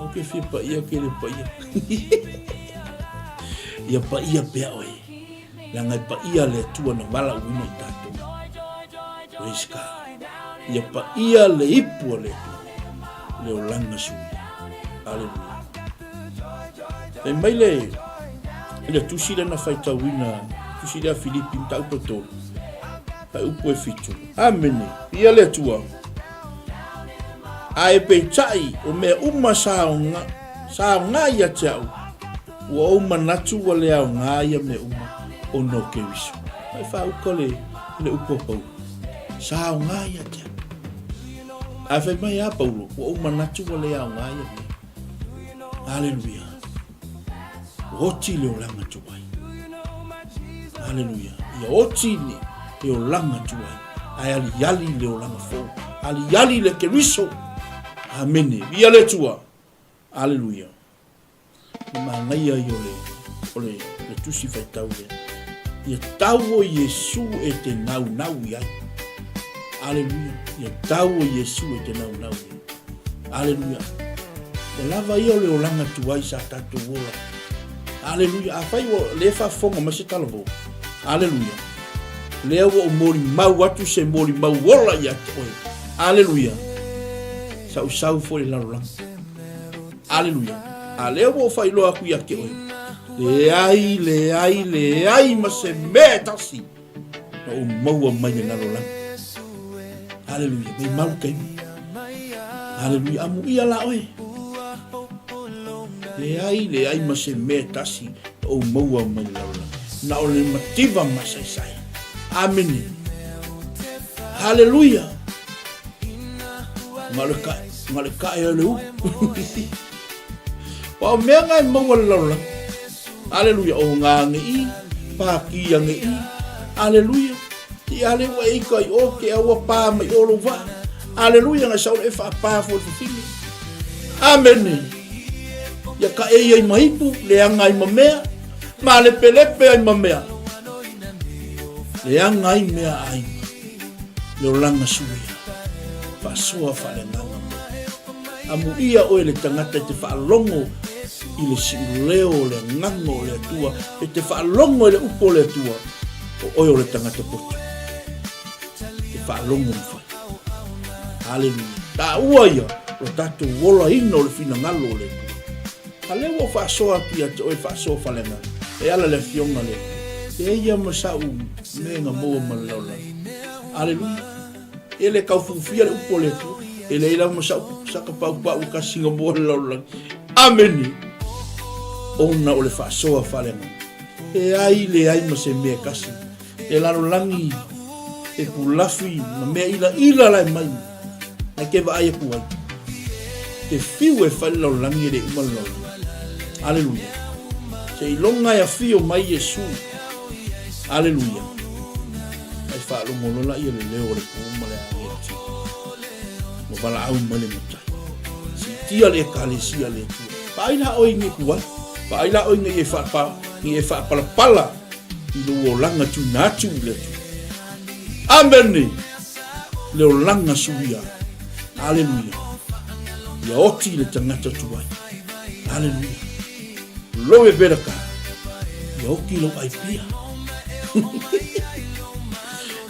O ke fia paia ke le paia. Ia paia pea oe. Leaga e paia le Atua na valaauina i tatou. Praise God. Ia paia le ipu a le Atua. Le olaga suia. Hallelujah. Fai mai le, le tusi lea na faitauina, tusi lea Filipi, mataupu e tolu, faaiupu e fitu. Amene, ia le Atua. Ae peitai o mea uma sa aoga, sa aoga ia te au. Ua ou manatu ua le aoga ia mea uma ona o Keriso. Mai faauka le, le upu a Paulo. Sa aoga ia te au. Ae fai mai a Paulo, ua ou manatu ua le aoga ia mea. Aleluia. Ua oti le olaga tuai. Aleluia. Ia oti le olaga tuai. Ae aliali le olaga fou. Aliali le Keriso. Amene. Via le Atua. Aleluia. Le manaia ia o le, o le, le tusi faitau lea. Ia tau o Iesu e te naunau i ai. Aleluia. Ia tau o Iesu e te naunau i ai. Aleluia. Ua lava ia o le olaga tuai sa tatou ola. Aleluia. Afai ua le faafofoga mai se talavou. Aleluia. Lea ua ou molimau atu se molimau ola ia te oe. Aleluia. Sausau foi le lalolagi. Aleluia. A lea ua ou faailoa atu ia te oe. Leai, leai, leai ma se mea e tasi na ou maua mai le lalolagi. Aleluia. Mai mau taimi. Aleluia. Amuia la oe. Leai, leai ma se mea e tasi na ou maua mai le lalolagi. Na o le mativa masaisai. Amene. Haleluia. Ma le ka, ma le ka e le u. Wa o mea ngai maua le lalolagi. Aleluia, o ngā nge i, pā ki a nge i. Aleluia. Ti ale ua e ika i o ke aua pā mai o lou vaa. Aleluia, ngai saole e whaapā fo le fafine. Amene. Ia ka e ia i mahipu, le anga i mamea, ma le pelepe ai mamea. Le anga ai mea ai. Le olanga suia. Faasoa faaleagaga mo. Amuia oe le tagata e te faalogo i le siuleo o le agaga o le Atua, e te faalogo i le upu o le Atua, o oe o le tagata poto. Te faalogo ma fai. Haleluia. Taua ia lo tatou olaina o le finagalo o le Atua. A lea ua faasoa atu ia te oe faasoa faaleagaga, e ala le afioga le Atua. E ia ma sa'u mea na maua ma le lalolagi. Aleluia. E le kaufufia le upu o le Atua. E leai lava ma sa'u saka paupau kasi na maua le lalolagi. Amene. Ona o le faasoa faaleagaga. E ai leai ma se mea e kasi. E lalolagi e pulafi ma mea ilaila la e mai. Ae ke vaai aku ai. Te fiu e fai le lalolagi e le uma le lalolagi. Aleluia. Seiloga e afio mai Iesu. Aleluia. Ai faalogo loa laia le leo o le pū ma le ageti. Ua valaau mai le matai. Siitia le ekalesia a le Atua. Vaai la oe i nei kuai. Vaai la oe nei e whaapa, nei e whaapalapala i lou olaga tuina atu i le Atua. Amene! Le olaga suia. Aleluia. Ia oti le tagata tuai. Aleluia. Lowe beraka. Ia oki lou ai pia.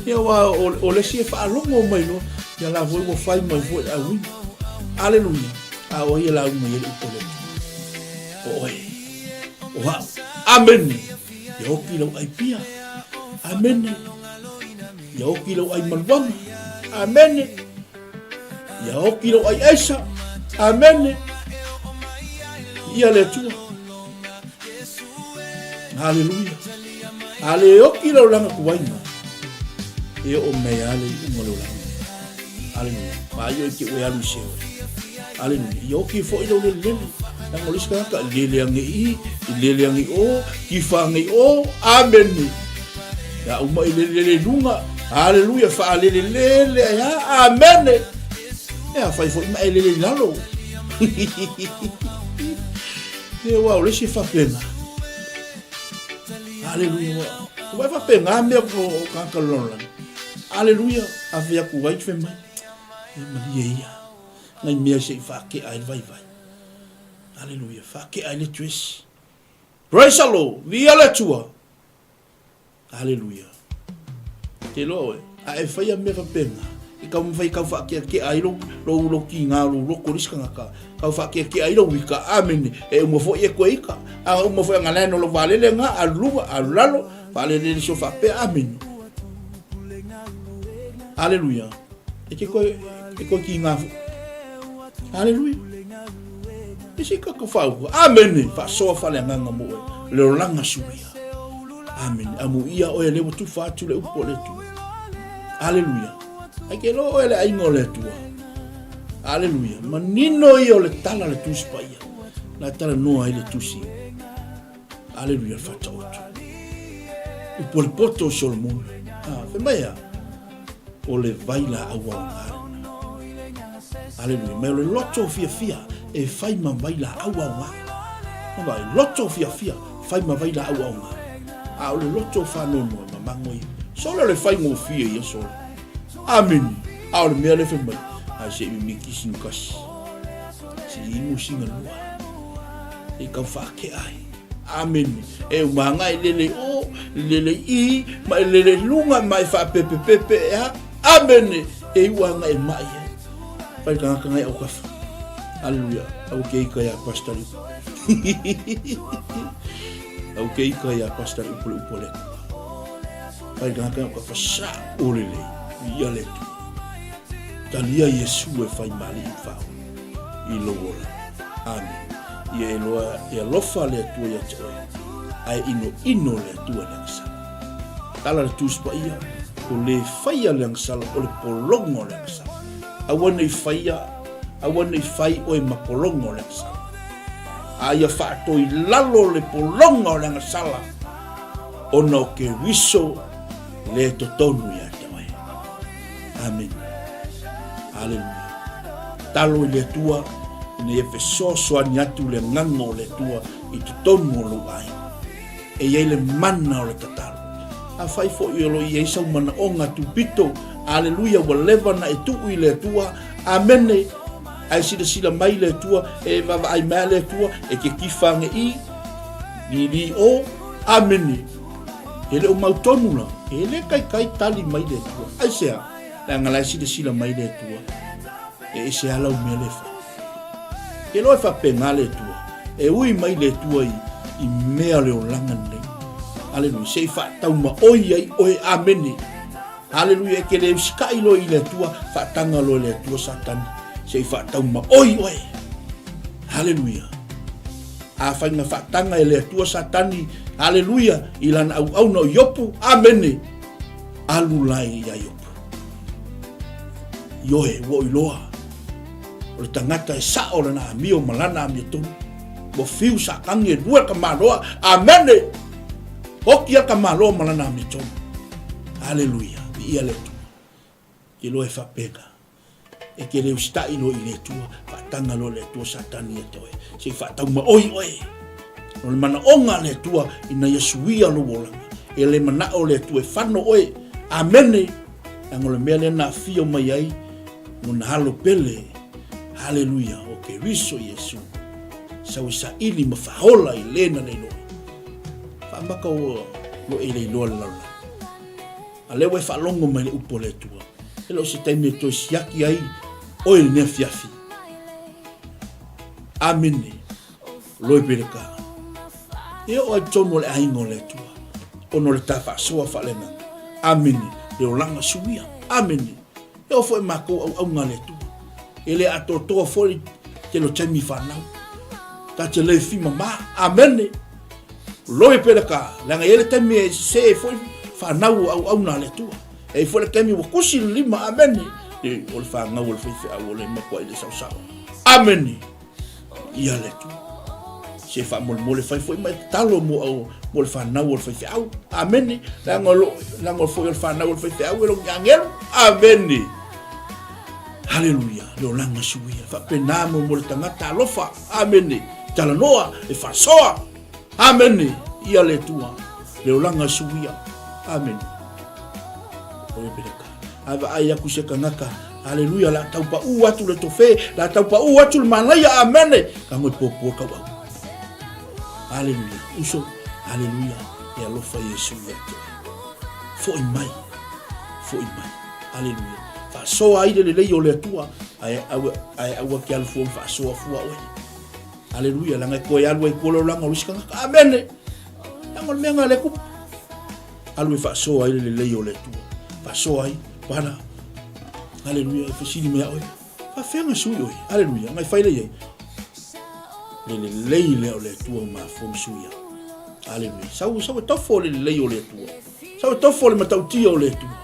Ia wa o le si e faalogo mai loa. Ia la foi ua fai mai foi le auina. Aleluia. A o ia la uma i le upu o le Atua. O oe. O hau. Amene. Ia oki lou ai pia. Amene. Ia oki lou ai maluaga. Amene. Ia oki lou ai aisa. Amene. Ia le Atua. Haleluia. A le oki lau langa kuaina. E o mai ale i unga leo langa. Haleluia. Ma aio i te ue alu i se oe. Haleluia. Ia oki foi lau lele lele. Langa o le isi kangaka, i lele ange i, i lele ange o, tifa ange o. Amene. Ia uma i lele lele i lunga. Haleluia. Whaalele lele ai ha. Amene. Ea whai foi ma e lele i lalo. E ua o le isi faapena. Aleluia. Ua e faapena mea o kāka lalolagi. Aleluia. A fai aku ai fai mai. E malie ia. Ngai mea se i whaakea ai le vaivai. Aleluia. Whaakea ai le dress. Praise the Lord. Via le Atua. Aleluia. Te iloa oe, a e faia mea faapena, e taumafai e tau faakeakea ai lou, lou, lou tiga, lou loto i le isi tagata, tau faakeakea ai lou ika, amene, e uma foi e toe ika. A uma foi ana lae no lou vaalele lena, alu luga, alu lalo, faalelele sio faapea, amene. Aleluia. E te toe, e toe tiga foi. Aleluia. E se ka ka fau. Amene. Faasoa faaleagaga mo oe. Le olaga suia. Amene. Amuia oe le ua tufa atu le upu o le Atua. Aleluia. Ai ke loa oe le aiga o le Atua. Aleluia. Manino ia o le tala le Tusi Paia. La tala noa ai le Tusi. Aleluia le faataoto. Upu o le poto o Solomona. Ah, fai mai a. O le vai la au aoga lena. Aleluia. Mai o le loto fiafia e fai ma vai la au aoga. Vai, loto fiafia fai ma vai la au aoga. A o le loto whanono e mamango i. Sole o le whai ngōfie ia sole. Amene. A o le mea le fai mai. A se i miki sinu kasi. Se i ingo singa lua. E kau whaakea ai. Amene. E umanga e lele o, lele i, ma e lele lunga, ma e whaapepepepe e ha. Amene. E uanga e mai ai. Whai kanga kanga e au kafa. Aleluia. Au ke ika ia Pastor Liu. Au ke ika ia Pastor Liu pole upo le atua. Whai kanga kanga au kafa sa olele. Ia le atua. Talia Iesu e whai mali i whao. I lou ola. Amen. Ia e loa e alofa le Atua ia te oe, ae ino ino le Atua le agasala. Tala le Tusi Paia, o le faia le agasala, o le pologa o le agasala. Aua nei faia, aua nei fai oe ma pologa o le agasala. A ia faatoi lalo le pologa o le agasala, ona o Keriso le totonu ia te oe. Amen. Aleluia. Talo i le Atua, ina ia fesoasoani atu le agaga o le Atua i totonu o lou aiga. E i ai le mana o le tatalo. Afai foi o lo i ai sau manaoga tupito, aleluia, ua leva na e tuu i le Atua, amene, ae silasila mai le Atua, e vaavaai mai a le Atua, e ke kifa age i, lili o, amene. E le o mautonu la, e le kaikai tali mai le Atua. Aisea? Leaga la e silasila mai le Atua, e ese lava lau mea le fai. Ke loa e faapena le Atua, e ui mai le Atua i, i mea o le olaga lenei. Aleluia, se i faataumaoi ai oe, amene. Aleluia, e ke le usitaʻi loa i le Atua, faataga loa e le Atua Satani, se i faataumaoi oe. Aleluia. Afai na faataga e le Atua Satani, aleluia, i lana auauna o Iopu, amene. Alu la ia Iopu. Ioe, ua ou iloa, o le tagata e sao lana amio ma lana amiotonu. Ua fiu Satani e lua ka maloa, amene. Oki a ka maloa ma lana amiotonu. Aleluia, viia le Atua. Ke loa e faapena. E ke le usitaʻi loa i le Atua, faataga loa le Atua Satani ia te oe, se i faataumaoi oe. O le manaoga a le Atua ina ia suia lou olaga. E le manao le Atua e fano oe. Amene! Leaga o le mea lea na afio mai ai lona alo pele. Haleluia! O Keriso Iesu. Sau e saili ma faaola i le na le iloa. Faamaka ua lo e le iloa le lalolagi. A lea ua e faalogo mai le upu a le Atua, e le o se taimi e toe siaki ai oe i lenei afiafi. Amene. Loi Peleka. E oo ai totonu o le aiga o le Atua, ona o le ta faasoa faaleagaga. Amene. Le olaga suia. Amene. E oo foi makou auauna a le Atua. E le atoatoa foi le tele o taimi fanau. Ta te le fima ma. Amene. Loi Peleka. Leaga e i ai le taimi e sese ai foi fanau o auauna a le Atua. E i ai foi le taimi ua kusi le lima. Amene. E, o le fanau o le faifeau o le makuai le saosao. Amene. Ia le Atua. Se faamolemole fai foi mai tatalo mo au mo le fanau o le faifeau. Amene. Leaga o lo leaga foi o le fanau o le faifeau e lo ni agelu. Amene. Haleluia. Le olaga suia. Faapena mo mo le tagata alofa. Amene. Talanoa e faasoa. Amene. Ia le Atua. Le olaga suia. Amene. Oe peleka. A vaai aku se tagata Aleluia, la tau paʻū atu le tofe, la tau paʻū atu le manaia, amene. Ka ngoi pōpō kau au. Aleluia, uso, aleluia, e alofa Iesu ia te oe. Foi mai, foi mai, aleluia. Faasoa ai le lelei o le Atua, ae aua, ae aua ke alu fua ma faasoa fua oe. Aleluia, leaga e toe alu ai tua le olaga o le isi tagata. Amene. Leaga o le mea lena le kupu. Alu e faasoa ai le lelei o le Atua. Faasoa ai, pala. Aleluia, e fesili mai a oe. Faafeaga sui oe. Aleluia, ngai fai le iai. Le lelei lea o le Atua ua mafua ma suia. Aleluia. Sau, sau e tofo le lelei o le Atua. Sau e tofo le matautia o le Atua.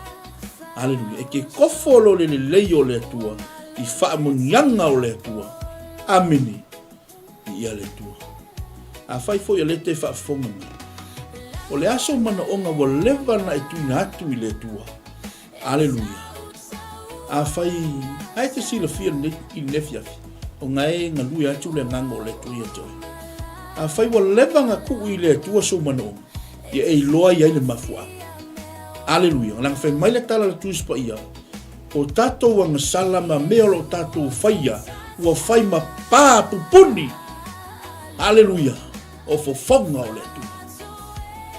Aleluia. E te kofo lo le lelei o le Atua i faamuniaga o le Atua. Amene. Ia le Atua. Afai foi o lea e te faafofoga mai, o le aso manaoga ua leva na e tuuina atu i le Atua. Aleluia. Afai ae te silafia lenei i lenei afiafi, ona e galue atu le agaga o le Atua ia te oe. Afai ua leva na tuu i le Atua sou manaoga, ia e iloa i ai le mafuaaga. Aleluia. Leaga fai mai le tala a le Tusi Paia, O tatou agasala ma mea o lo o tatou faia ua fai ma pa pupuni. Aleluia! O fofoga o le Atua.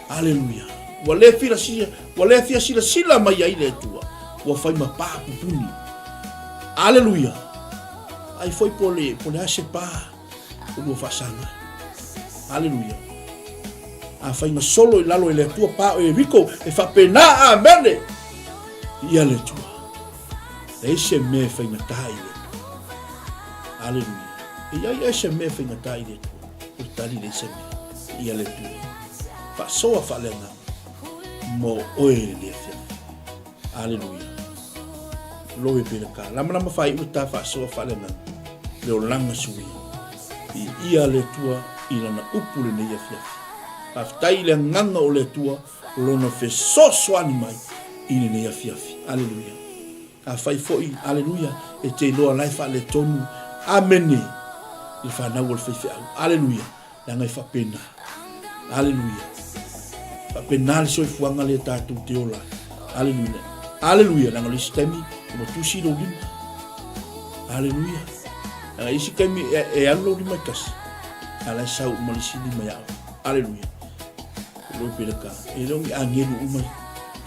Aleluia! Ua le filasia, ua le fia silasila mai ai le Atua. Ua fai ma pa pupuni. Aleluia! Ai foi po le, po le a se pa o lua faasaga. Aleluia! Afai na solo i lalo e le Atua pa o Ieriko, e faapena, amene! Ia le Atua. Leai se mea e faigata i le Atua. Aleluia. E i ai se mea e faigata i le Atua. O le tali leai se mea. Ia le Atua. Faasoa faaleagaga mo oe i lenei afiafi. Aleluia. Loe pele ka. Lamalama faaiu ta faasoa faaleagaga. Le olaga suia. Viia le Atua i lana upu lenei afiafi. Faafetai i le agaga o le Atua Lona fesoasoani mai i lenei afiafi. Aleluia. Afai foi, aleluia, e te iloa la e faaletonu, amene, i le fanau o le faifeau. Aleluia. Leaga e faapena. Aleluia. Faapena le soifuaga lea tatou te ola ai. Aleluia. Aleluia. Leaga o le isi taimi, ua tusi lou lima. Aleluia. Leaga isi taimi e, e alu lou lima e tasi, a la e sau uma le isi lima ia oe. Aleluia. Loi peleka, e le o ni agelu uma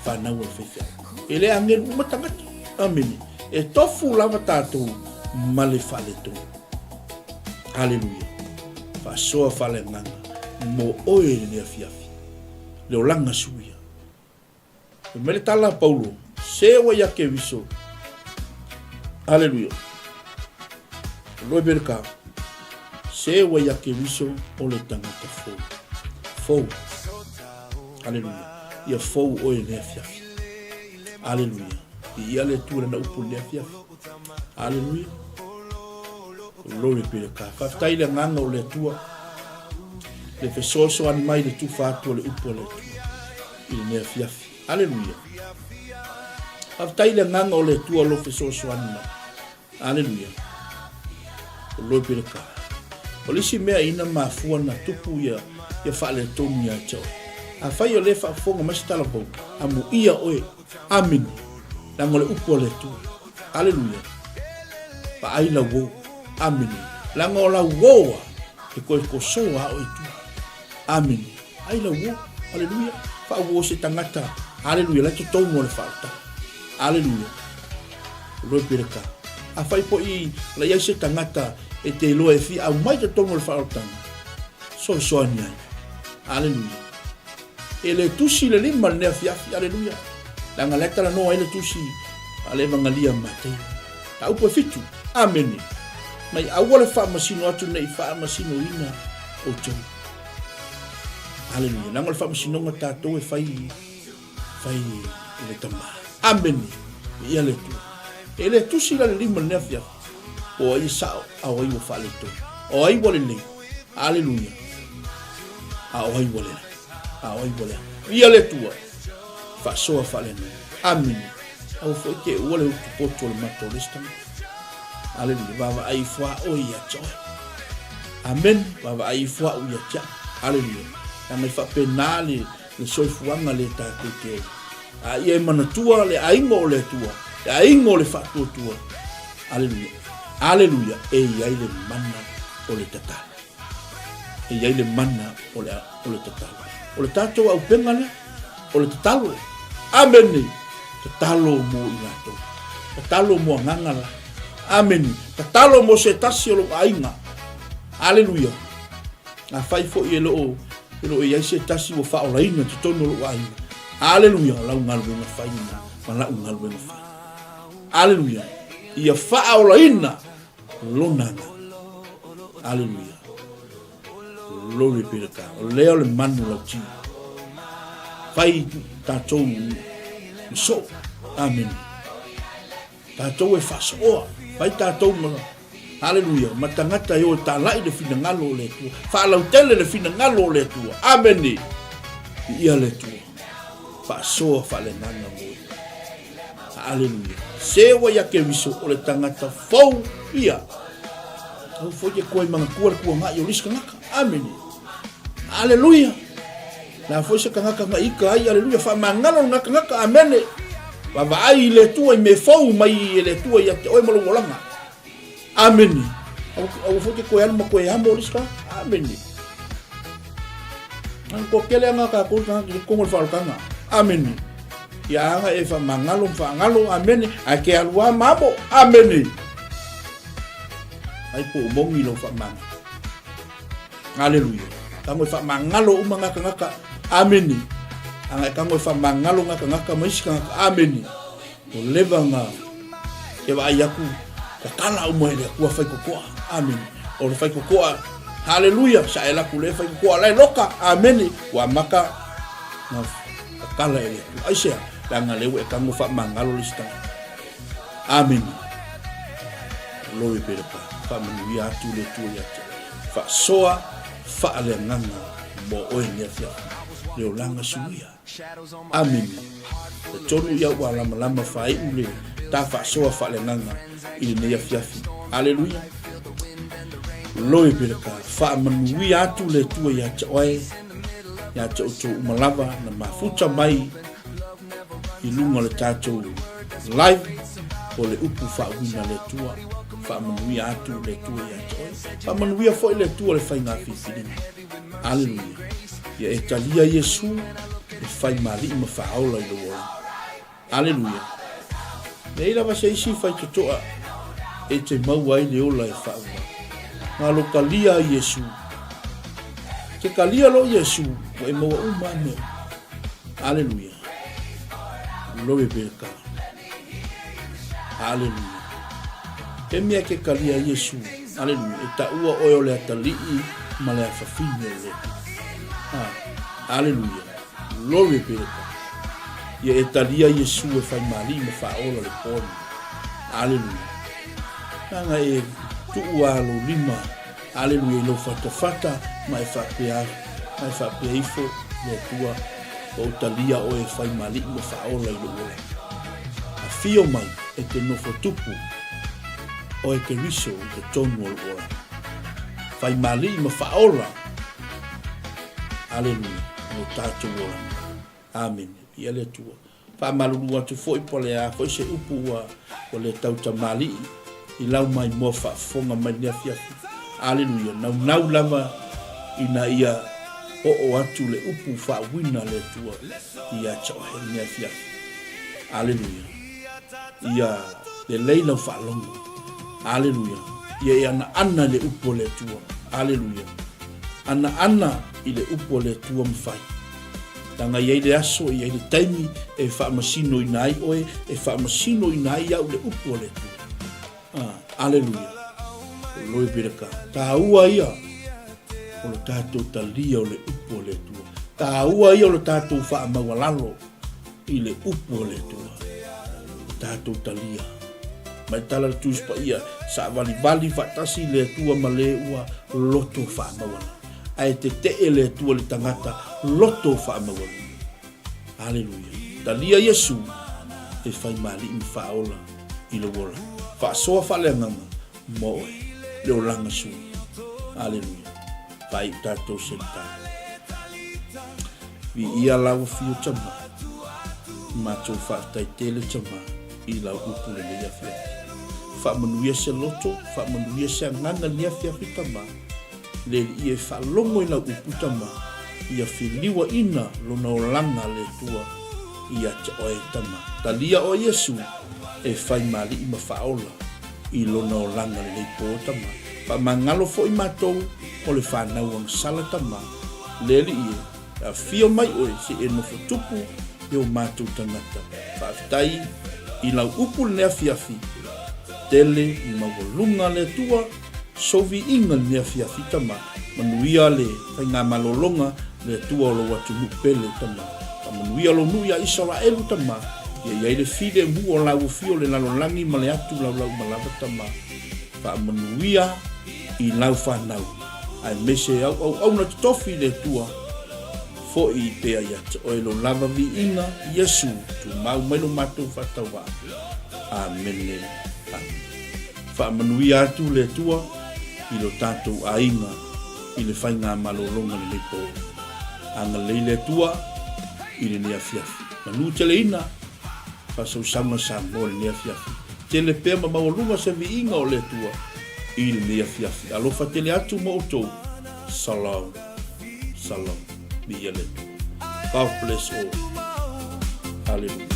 fanau a le faifeau. E le agelu uma tagata. Amene. E tofu lava tatou ma le faaletonu. Aleluia. Faasoa faaleagaga mo oe i lenei afiafi. Le olaga suia. Fai mai le tala a Paulo, se ua ia Keriso. Aleluia. Loi peleka, se ua ia Keriso o le tagata fou. Fou. Aleluia. Ia fou oe i lenei afiafi. Aleluia. Viia le Atua i lana upu i lenei afiafi. Aleluia. Glory be to God. Faafetai i le agaga o le Atua. Le fesoasoani mai le tufa atu o le upu a le Atua i lenei afiafi. Aleluia. Faafetai i le agaga o le Atua lo fesoasoani mai. Aleluia. Glory be to God. O le isi mea ina mafua na tupu ia, ia faaletonu ia te oe. Afai o lea faafofoga mai se talavou, amuia oe. Amene. Leaga o le upu a le Atua. Aleluia. Vaai lau uo. Amene. Leaga o lau uo a, e koe kosoa a oe i tua. Amene. Ai lau uo. Aleluia. Faauo se tagata. Aleluia. La e totonu o le faaotaga. Aleluia. Glory be to God. Afai foi la i ai se tagata e te iloa e fia aumai totonu o le faaolataga, soasoani ai. Aleluia. E le tusi le lima lenei afiafi, aleluia. Leaga la e talanoa ai le tusi a le Evangalia a Mateio. Taupu e fitu, amene. Mai aua le faamasino atu nei faamasinoina outou. Aleluia. Leaga o le faamasinoga tatou e fai fai i le tama. Amene. Ia le Atua. E le tusi la le lima lenei afiafi. Po o ai e sao, a o ai ua faaletonu. O ai ua lelei. Aleluia. A o ai ua lelei. A o ai ua leaga. Ia le Atua. Faasoa faaleagaga. Amene. Aua foi te ua le utu poto o le mata o le isi tagata. Aleluia. Vaavaai ifo a oe ia te oe. Amene. Vaavaai ifo au ia te au. Aleluia. Leaga e faapena le le soifuaga lea tatou te ola. A ia e manatua le aiga o le Atua, le aiga o le faatuatua. Aleluia. Aleluia. E i ai le mana o le tatalo. E i ai le mana o le, o le tatalo. O le tatou auupega lea, o le tatalo. Amene. Tatalo mo i latou. Tatalo mo agaga la. Amene. Tatalo mo se tasi o lou aiga. Aleluia. Afai foi e le o e le o i ai se tasi ua faaolaina i totonu o lou aiga. Aleluia, o lau galuega fai lena ma lau galuega fai. Aleluia, ia faaolaina lona agaga. Aleluia. Glory be to God. O lea o le manu lauti. Fai tatou ma soo. Amen. Tatou e faasooa. Fai tatou ma Haleluia. Ma tagata e o e talai le finagalo o le Atua. Faalautele le finagalo o le Atua. Amene. Viia le Atua. Faasoa faaleagaga mo oe. Haleluia. Se ua ia Keriso o le tagata fou ia. Au foi ke koe manatua le kuangai o le isi kanaka. Amene. Haleluia. La foi se kanaka nga ika ai, aleluia, faamagalo lena kanaka, amene. Vaavaai i le Atua i mea fou mai e le Atua ia te oe ma lou olaga. Amene. Aua foi ke koe alu ma koe amo o le isi kanaka. Amene. Ang ko kele anga ka ko tanga ki kongo le whaolokanga. Amene. Ia anga e whamangalo mwhaangalo. Amene. Ai ke alua mamo. Amene. Ai po umongi lo whamanga. Aleluia. Tango e whamangalo uma ngā kangaka. Amene. Anga e tango e whamangalo ngā kangaka ma isi kangaka. Amene. O leva ngā ke vaai aku ka kala uma e le akua whai kokoa. Amene. O le whai kokoa. Haleluia. Sa e laku le whai kokoa lai loka. Amene. Ua maka ngā kakala e le akua. Aisea. Langa lewe e tango whamangalo le sitanga. Amene. Glory be to God. Faamanuia atu le Atua ia te oe. Faasoa faaleagaga mo oe nei afiafi. Le olaga suia. Amene. E tonu ia ua lamalama faaiu le ta faasoa faaleagaga i lenei afiafi. Aleluia. Glory be to God. Faamanuia atu le Atua ia te oe, ia te outou uma lava na mafuta mai i luga o le tatou live o le upu faauiga le Atua. Faamanuia atu le Atua ia te oe. Faamanuia foi le Atua le faiga filifiliga. Aleluia. Ia e talia Iesu e fai mali'i ma faaola i lou olaga. Aleluia. Nei lava se isi faitotoa e te maua ai le ola e faauiga. Ngalo kalia a Iesu. Ke kalia lo Iesu, ua e maua uma a mea. Aleluia. Glory be to God. Aleluia. He mea ke kalia Iesu. Aleluia. E taua oe o le atalii ma le afafine o le Atua. Ah, aleluia. Glory be to God. Ia e talia Iesu e whai mali ma whaola le poni. Aleluia. Nanga e tuu a lo lima. Aleluia i lou fatafata ma e faapea ma e faapea ifo le Atua ua ou talia oe e fai maliʻi ma faaola i lou olaga. Afio mai e te nofo tupu oe Keriso i totonu o lou olaga. Fai maliʻi ma faaola. Aleluia mo tatou olaga. Amene. Viia le Atua. Faamalulu atu foi po o le a foi se upu ua ua le tautamalii i lau maimoa faafofoga mai lenei afiafi. Aleluia. Naunau lava ina ia oo atu le upu faauiina a le Atua ia te oe i lenei afiafi. Aleluia. Ia lelei lau faalogo. Aleluia. Ia e anaana i le upu a le Atua. Aleluia. Anaana i le upu a le Atua ma fai. Leaga i ai le aso, i ai le taimi e faamasinoina ai oe, e faamasinoina ai au le upu a le Atua. Ah, aleluia. Glory be to God. Tāua ia o le tātou talia o le upu a le Atua. Tāua ia o le tātou faamaualalo i le upu a le Atua. O tātou talia. Mai tala le Tusi Paia, saavalivali faatasi le Atua ma le ua loto faamaualalo. Ae tetee le Atua le tagata loto faamaualuga. Aleluia. Talia Iesu e fai mali'i ma faaola i lou ola. Faasoa faaleagaga mo oe, le olaga sui. Aleluia. Faaiu tatou se tatalo. Viia lau afio tama. Matou faafetai tele tama i lau upu lenei afiafi. Faamanuia se loto, faamanuia se agaga lenei afiafi tama. Le alii e faalogo i lau upu tama, ia feliuaina lona olaga le Atua ia te oe tama. Talia oe Iesu e fai malii ma faaola i lona olaga lelei po tama. Faamagalo foi matou o le fanau agasala tama, le alii e afio mai oe se e nofo tupu i o matou tagata. Faafetai i lau upu lenei afiafi, tele maualuga le Atua. Souviiga lenei afiafi tama. Manuia le faigamalologa le Atua o lou atunuu pele tama. Faamanuia lou nuu ia Isaraelu tama, ia i ai le filemu o lauofio o le lalolagi ma le atu laulaumalava tama. Faamanuia i lau fanau, aemaise au auauna totofi i le Atua, foi pea ia te oe lou lava viiga, Iesu, tumau mai lo matou faatauvaa. Amene. Amene. Faamanuia atu le Atua i lo tatou aiga i le faigamalologa lenei po. Agalelei le Atua i lenei afiafi. Manu teleina faasausauga Samoa i lenei afiafi. Tele pea ma maualuga se viiga o le Atua i lenei afiafi. Alofa tele atu mo outou. Shalom. Shalom. Viia le Atua. God bless all. Hallelujah.